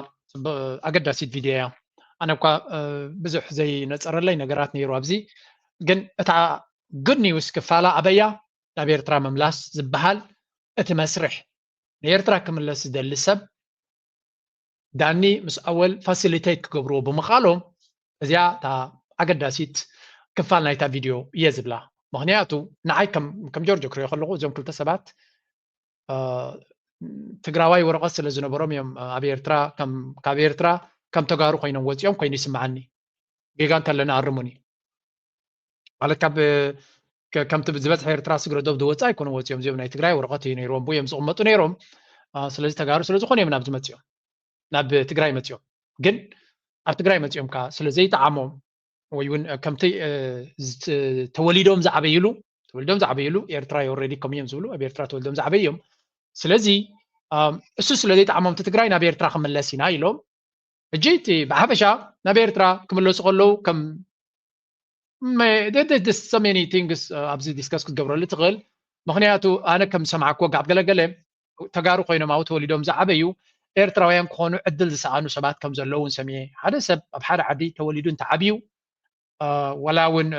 ኣገዳሲት ቪድዮ እያ ኣነ እኳ ብዙሕ ዘይነፀረለይ ነገራት ነይሩ ኣብዚ ግን እታ good news ክፋላ ኣበያ ናብ ኤርትራ ምምላስ ዝበሃል እቲ መስርሕ ንኤርትራ ክምለስ ዝደሊ ሰብ ዳኒ ምስ ኣወል facilitate ክገብርዎ ብምኻሎም እዚኣ እታ ኣገዳሲት ክፋል ናይታ ቪድዮ እየ ዝብላ ምኽንያቱ ንዓይ ከም ከም ጆርጆ ክሪኦ ከለኹ እዞም ክልተ ሰባት ትግራዋይ ወረቐት ስለ ዝነበሮም እዮም ኣብ ኤርትራ ካብ ኤርትራ ከም ተጋሩ ኮይኖም ወፂኦም ኮይኑ ይስምዓኒ። ጌጋ እንተለና ኣርሙኒ። ማለት ካብ ከምቲ ዝበፅሐ ኤርትራ ስግረ ዶብ ዝወፃ ኣይኮኑ ወፂኦም፣ እዚኦም ናይ ትግራይ ወረቐት እዩ ነይሮም፣ ብኡ እዮም ዝቕመጡ ነይሮም። ስለዚ ተጋሩ ስለ ዝኾኑ እዮም ናብዚ መፂኦም፣ ናብ ትግራይ መፂኦም። ግን ኣብ ትግራይ መፂኦም ከዓ ስለ ዘይጠዓሞም ወይ እውን ከምቲ ተወሊዶም ዝዓበይሉ ተወሊዶም ዝዓበይሉ ኤርትራ ኦልሬዲ ከም እዮም ዝብሉ ኣብ ኤርትራ ተወሊዶም ዝዓበዩ እዮም። ስለዚ እሱ ስለ ዘይጠዓሞም እቲ ትግራይ ናብ ኤርትራ ክምለስ ኢና ኢሎም። ሕጂ እቲ ብሓፈሻ ናብ ኤርትራ ክምለሱ ከለዉ ከም so many things ኣብዚ ዲስከስ ክትገብረሉ ትኽእል። ምኽንያቱ ኣነ ከም ዝሰማዕክዎ ጋብ ገለገለ ተጋሩ ኮይኖም ኣብኡ ተወሊዶም ዝዓበዩ ኤርትራውያን ክኾኑ ዕድል ዝሰኣኑ ሰባት ከም ዘለዉ እውን ሰሚዐ። ሓደ ሰብ ኣብ ሓደ ዓዲ ተወሊዱ እንተዓብዩ ዋላ እውን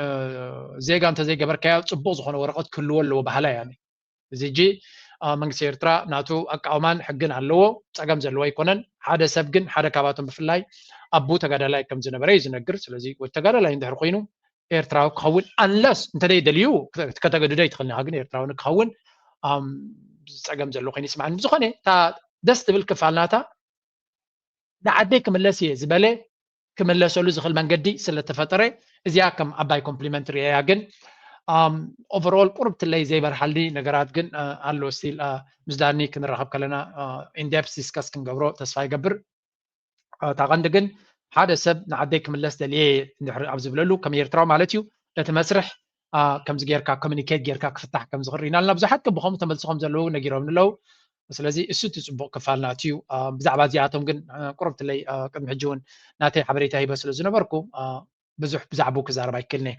ዜጋ እንተዘይገበርካዮ ፅቡቕ ዝኾነ ወረቐት ክህልዎ ኣለዎ ባህላ እያ። እዚ ሕጂ መንግስቲ ኤርትራ ናቱ ኣቃውማን ሕግን ኣለዎ፣ ፀገም ዘለዎ ኣይኮነን። ሓደ ሰብ ግን ሓደ ካባቶም ብፍላይ ኣቡ ተጋዳላይ ከም ዝነበረ እዩ ዝነግር። ስለዚ ወዲ ተጋዳላይ እንድሕር ኮይኑ ኤርትራዊ ክኸውን unless እንተደይ ደልዩ ከተገድዶ ኣይትኽእል ኢኻ፣ ግን ኤርትራዊ ንክኸውን ፀገም ዘሎ ኮይኑ ይስምዓኒ። ብዝኾነ እታ ደስ ትብል ክፋል ናታ ንዓደይ ክምለስ እየ ዝበለ ክምለሰሉ ዝኽእል መንገዲ ስለተፈጠረ እዚኣ ከም ዓባይ ኮምፕሊመንት ርእየያ። ግን ኦቨርኦል ቁርብትለይ ዘይበርሃልኒ ነገራት ግን ኣሎ። ስቲል ምስ ዳኒ ክንራኸብ ከለና ኢንዴፕስ ዲስከስ ክንገብሮ ተስፋ ይገብር። እታ ቀንዲ ግን ሓደ ሰብ ንዓደይ ክምለስ ደልየ እንድሕር ኣብ ዝብለሉ ከም ኤርትራዊ ማለት እዩ ነቲ መስርሕ ከምዚ ጌርካ ኮሚኒኬት ጌርካ ክፍታሕ ከም ዝኽእል ርኢና ኣለና። ብዙሓት ግን ብኸምኡ ተመልሱ ከም ዘለዉ ነጊሮም ኣለዉ። ስለዚ እሱ እቲ ፅቡቕ ክፋል ናቱ እዩ። ብዛዕባ እዚኣቶም ግን ቁርብትለይ ቅድሚ ሕጂ እውን ናተይ ሓበሬታ ሂበ ስለ ዝነበርኩ ብዙሕ ብዛዕባኡ ክዛረብ ኣይክእልን እየ።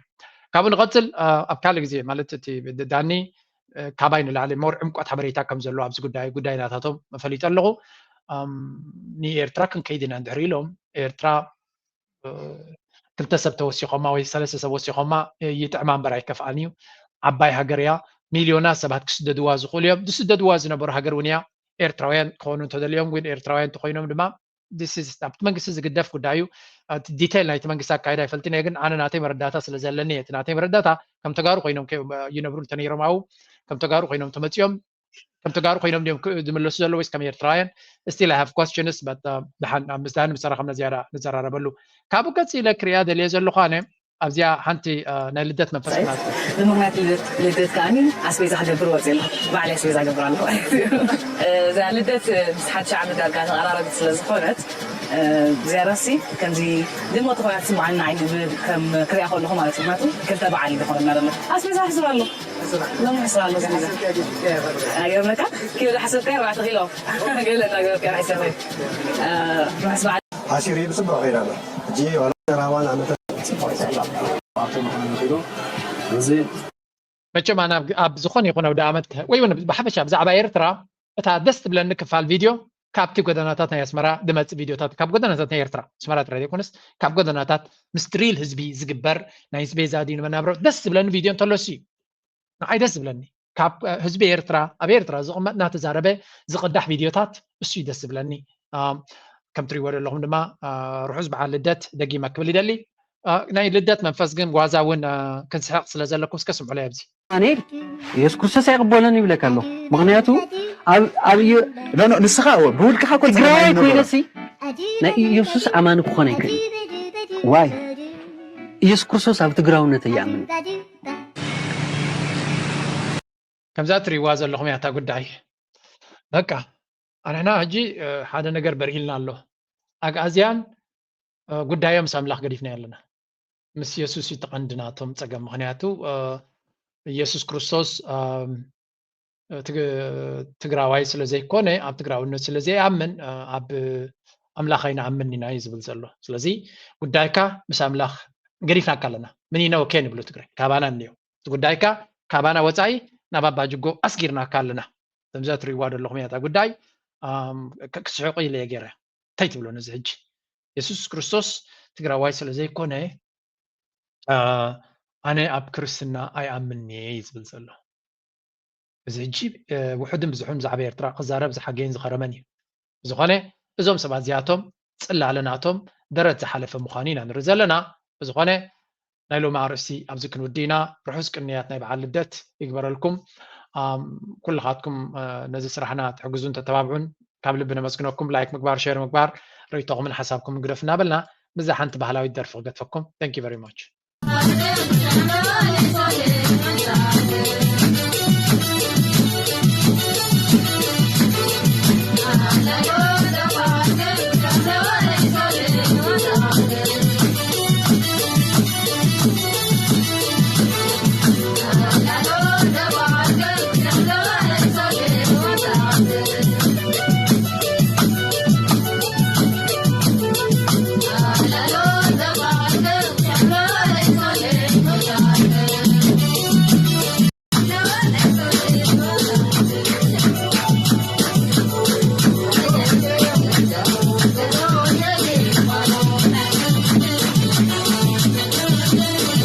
ካብኡ ንቐፅል። ኣብ ካልእ ግዜ ማለት እቲ ዳኒ ካባይ ንላዕሊ ሞር ዕምቆት ሓበሬታ ከም ዘለዎ ኣብዚ ጉዳይ ጉዳይ ናታቶም ፈሊጠ ኣለኹ። ንኤርትራ ክንከይድ ኢና እንድሕር ኢሎም ኤርትራ ክልተ ሰብ ተወሲኾማ ወይ ሰለስተ ሰብ ወሲኾማ ይጥዕማ እምበር ኣይከፍኣን እዩ። ዓባይ ሃገር እያ። ሚልዮናት ሰባት ክስደድዋ ዝኽእሉ እዮም። ዝስደድዋ ዝነበሩ ሃገር እውን እያ። ኤርትራውያን ክኾኑ እንተደልዮም ግን ኤርትራውያን እንተኮይኖም ድማ ኣብቲ መንግስቲ ዝግደፍ ጉዳይ እዩ። ዲቴይል ናይቲ መንግስቲ ኣካይዳ ኣይፈልጥን እየ፣ ግን ኣነ ናተይ መረዳእታ ስለ ዘለኒ እቲ ናተይ መረዳእታ ከም ተጋሩ ኮይኖም ይነብሩ እንተነይሮም ኣብኡ ከም ተጋሩ ኮይኖም ተመፂኦም ከም ተጋሩ ኮይኖም ድዮም ዝምለሱ ዘለዉ ወይስ ከም ኤርትራውያን? Still I have questions but ደሓን ኣብ ምስዳን ምሰራኸብና ዝያዳ ንዘራረበሉ። ካብኡ ቀፂለ ክሪኣ ደልየ ዘለኹ ኣነ ኣብዚኣ ሓንቲ ናይ ልደት መንፈስ ክናት ብምክንያት ልደት ልደት ከዓኒ ኣስቤዛ ክገብር ወፅእ ኣለኹ። ባዕለይ ኣስቤዛ ገብር ኣለኹ ማለት እዩ። እዛ ልደት ምስ ሓድሽ ዓመት ዳርጋ ተቐራረብት ስለ ዝኾነት ዝያዳሲ ከምዚ ድምቕቲ ኮይና ትስምዓኒ ንዓይ ከም ክሪኣ ከለኹ ማለት እዩ። ምክንያቱ ክልተ በዓል እዩ ዝኾነና ዘሎ። ኣስቤዛ ሕስር ኣሎ ሎሚ ሕስር ኣሎ ኣስቤዛ ኣይገርመካ ኪሎ ዝሓሰብካዮ ኣርባዕተ ኪሎ ገለ እናገበርካ ሕሰበ ርሑስ በዓል። ሓሲሩ እዩ ብፅቡቅ ከይድ ኣሎ። ሕጂ ዋላ ራዋን ዓመተ ፅቡቅ ይሰላ ኣብቶም ክነምኪሉ እዚ መቸም ኣነ ኣብ ዝኾነ ይኹን ኣውደ ኣመት ወይ እውን ብሓፈሻ ብዛዕባ ኤርትራ እታ ደስ ትብለኒ ክፋል ቪድዮ ካብቲ ጎደናታት ናይ ኣስመራ ድመፅእ ቪድዮታት ካብ ጎደናታት ናይ ኤርትራ ኣስመራ ጥራይ ዘይኮነስ ካብ ጎደናታት ምስ ሪል ህዝቢ ዝግበር ናይ ኣስቤዛ ድዩ ንመናብሮ ደስ ዝብለኒ ቪድዮ እንተሎ እሱ እዩ። ንዓይ ደስ ዝብለኒ ካብ ህዝቢ ኤርትራ ኣብ ኤርትራ ዝቕመጥ እናተዛረበ ዝቕዳሕ ቪድዮታት እሱ እዩ ደስ ዝብለኒ። ከም ትሪእዎ ዘለኹም ድማ ርሑስ በዓል ልደት ደጊመ ክብል ይደሊ። ናይ ልደት መንፈስ ግን ጓዛ እውን ክንስሕቕ ስለ ዘለኩም እስከ ስምዑለይ ኣብዚ። ኣነ ኢየሱስ ክርስቶስ ኣይቕበሎን ይብለካ ኣለኹ። ምኽንያቱ ኣብ ኣብ ኖ ኖ ንስኻ እወ ብውልቅኻ እኮ ዝገርም ትግራዋይ ኣይነበረን። ኮይነሲ ናይ ኢየሱስ ኣማኒ ክኾን ኣይክእል። ዋይ ኢየሱስ ክርስቶስ ኣብ ትግራውነት ኣይኣምን። ከምዛ ትሪእዋ ዘለኹም እያ እታ ጉዳይ። በቃ ኣንሕና ሕጂ ሓደ ነገር በርሂልና ኣሎ። ኣግኣዝያን ጉዳዮም ምስ ኣምላኽ ገዲፍናዮ ኣለና። ምስ የሱስ እዩ እቲ ቀንዲ ናቶም ጸገም። ምኽንያቱ የሱስ ክርስቶስ ትግራዋይ ስለ ዘይኮነ ኣብ ትግራውነት ስለ ዘይኣምን ኣብ ኣምላኽ ኣይንኣምን ኢና እዩ ዝብል ዘሎ። ስለዚ ጉዳይካ ምስ ኣምላኽ ገዲፍናካ ኣለና። ምን ኢና ኦኬ ንብሉ ትግራይ ካባና እንዮ እቲ ጉዳይካ ካባና ወፃኢ ናብ ኣባጅጎ ኣስጊርናካ ኣለና። ከምዚ እትሪእዋ ዘለኹም እያ እታ ጉዳይ። ክስሕቁ ኢለ እየ ገይረ። እንታይ ትብሎ ነዚ ሕጂ? የሱስ ክርስቶስ ትግራዋይ ስለ ዘይኮነ ኣነ ኣብ ክርስትና ኣይኣምን እየ እዩ ዝብል ዘሎ። እዚ ሕጂ ውሑድን ብዙሑን ብዛዕባ ኤርትራ ክዛረብ ዝሓገይን ዝኸረመን እዩ። ብዝኾነ እዞም ሰባት እዚኣቶም ፅላለ ናቶም ደረት ዝሓለፈ ምዃኑ ኢና ንርኢ ዘለና። ብዝኾነ ናይ ሎሚ ኣርእስቲ ኣብዚ ክንውዲ ኢና። ርሑስ ቅንያት ናይ በዓል ልደት ይግበረልኩም። ኣም፣ ኩልኻትኩም እ፣ ነዚ ስራሕና ትሕግዙን ተተባብዑን ካብ ልቢ ነመስግነኩም። ላይክ ምግባር፣ ሼር ምግባር፣ ርእይቶኹምን ሓሳብኩምን ግደፉ እናበልና ምስዛ ሓንቲ ባህላዊት ደርፊ ክገድፈኩም። Thank you very much።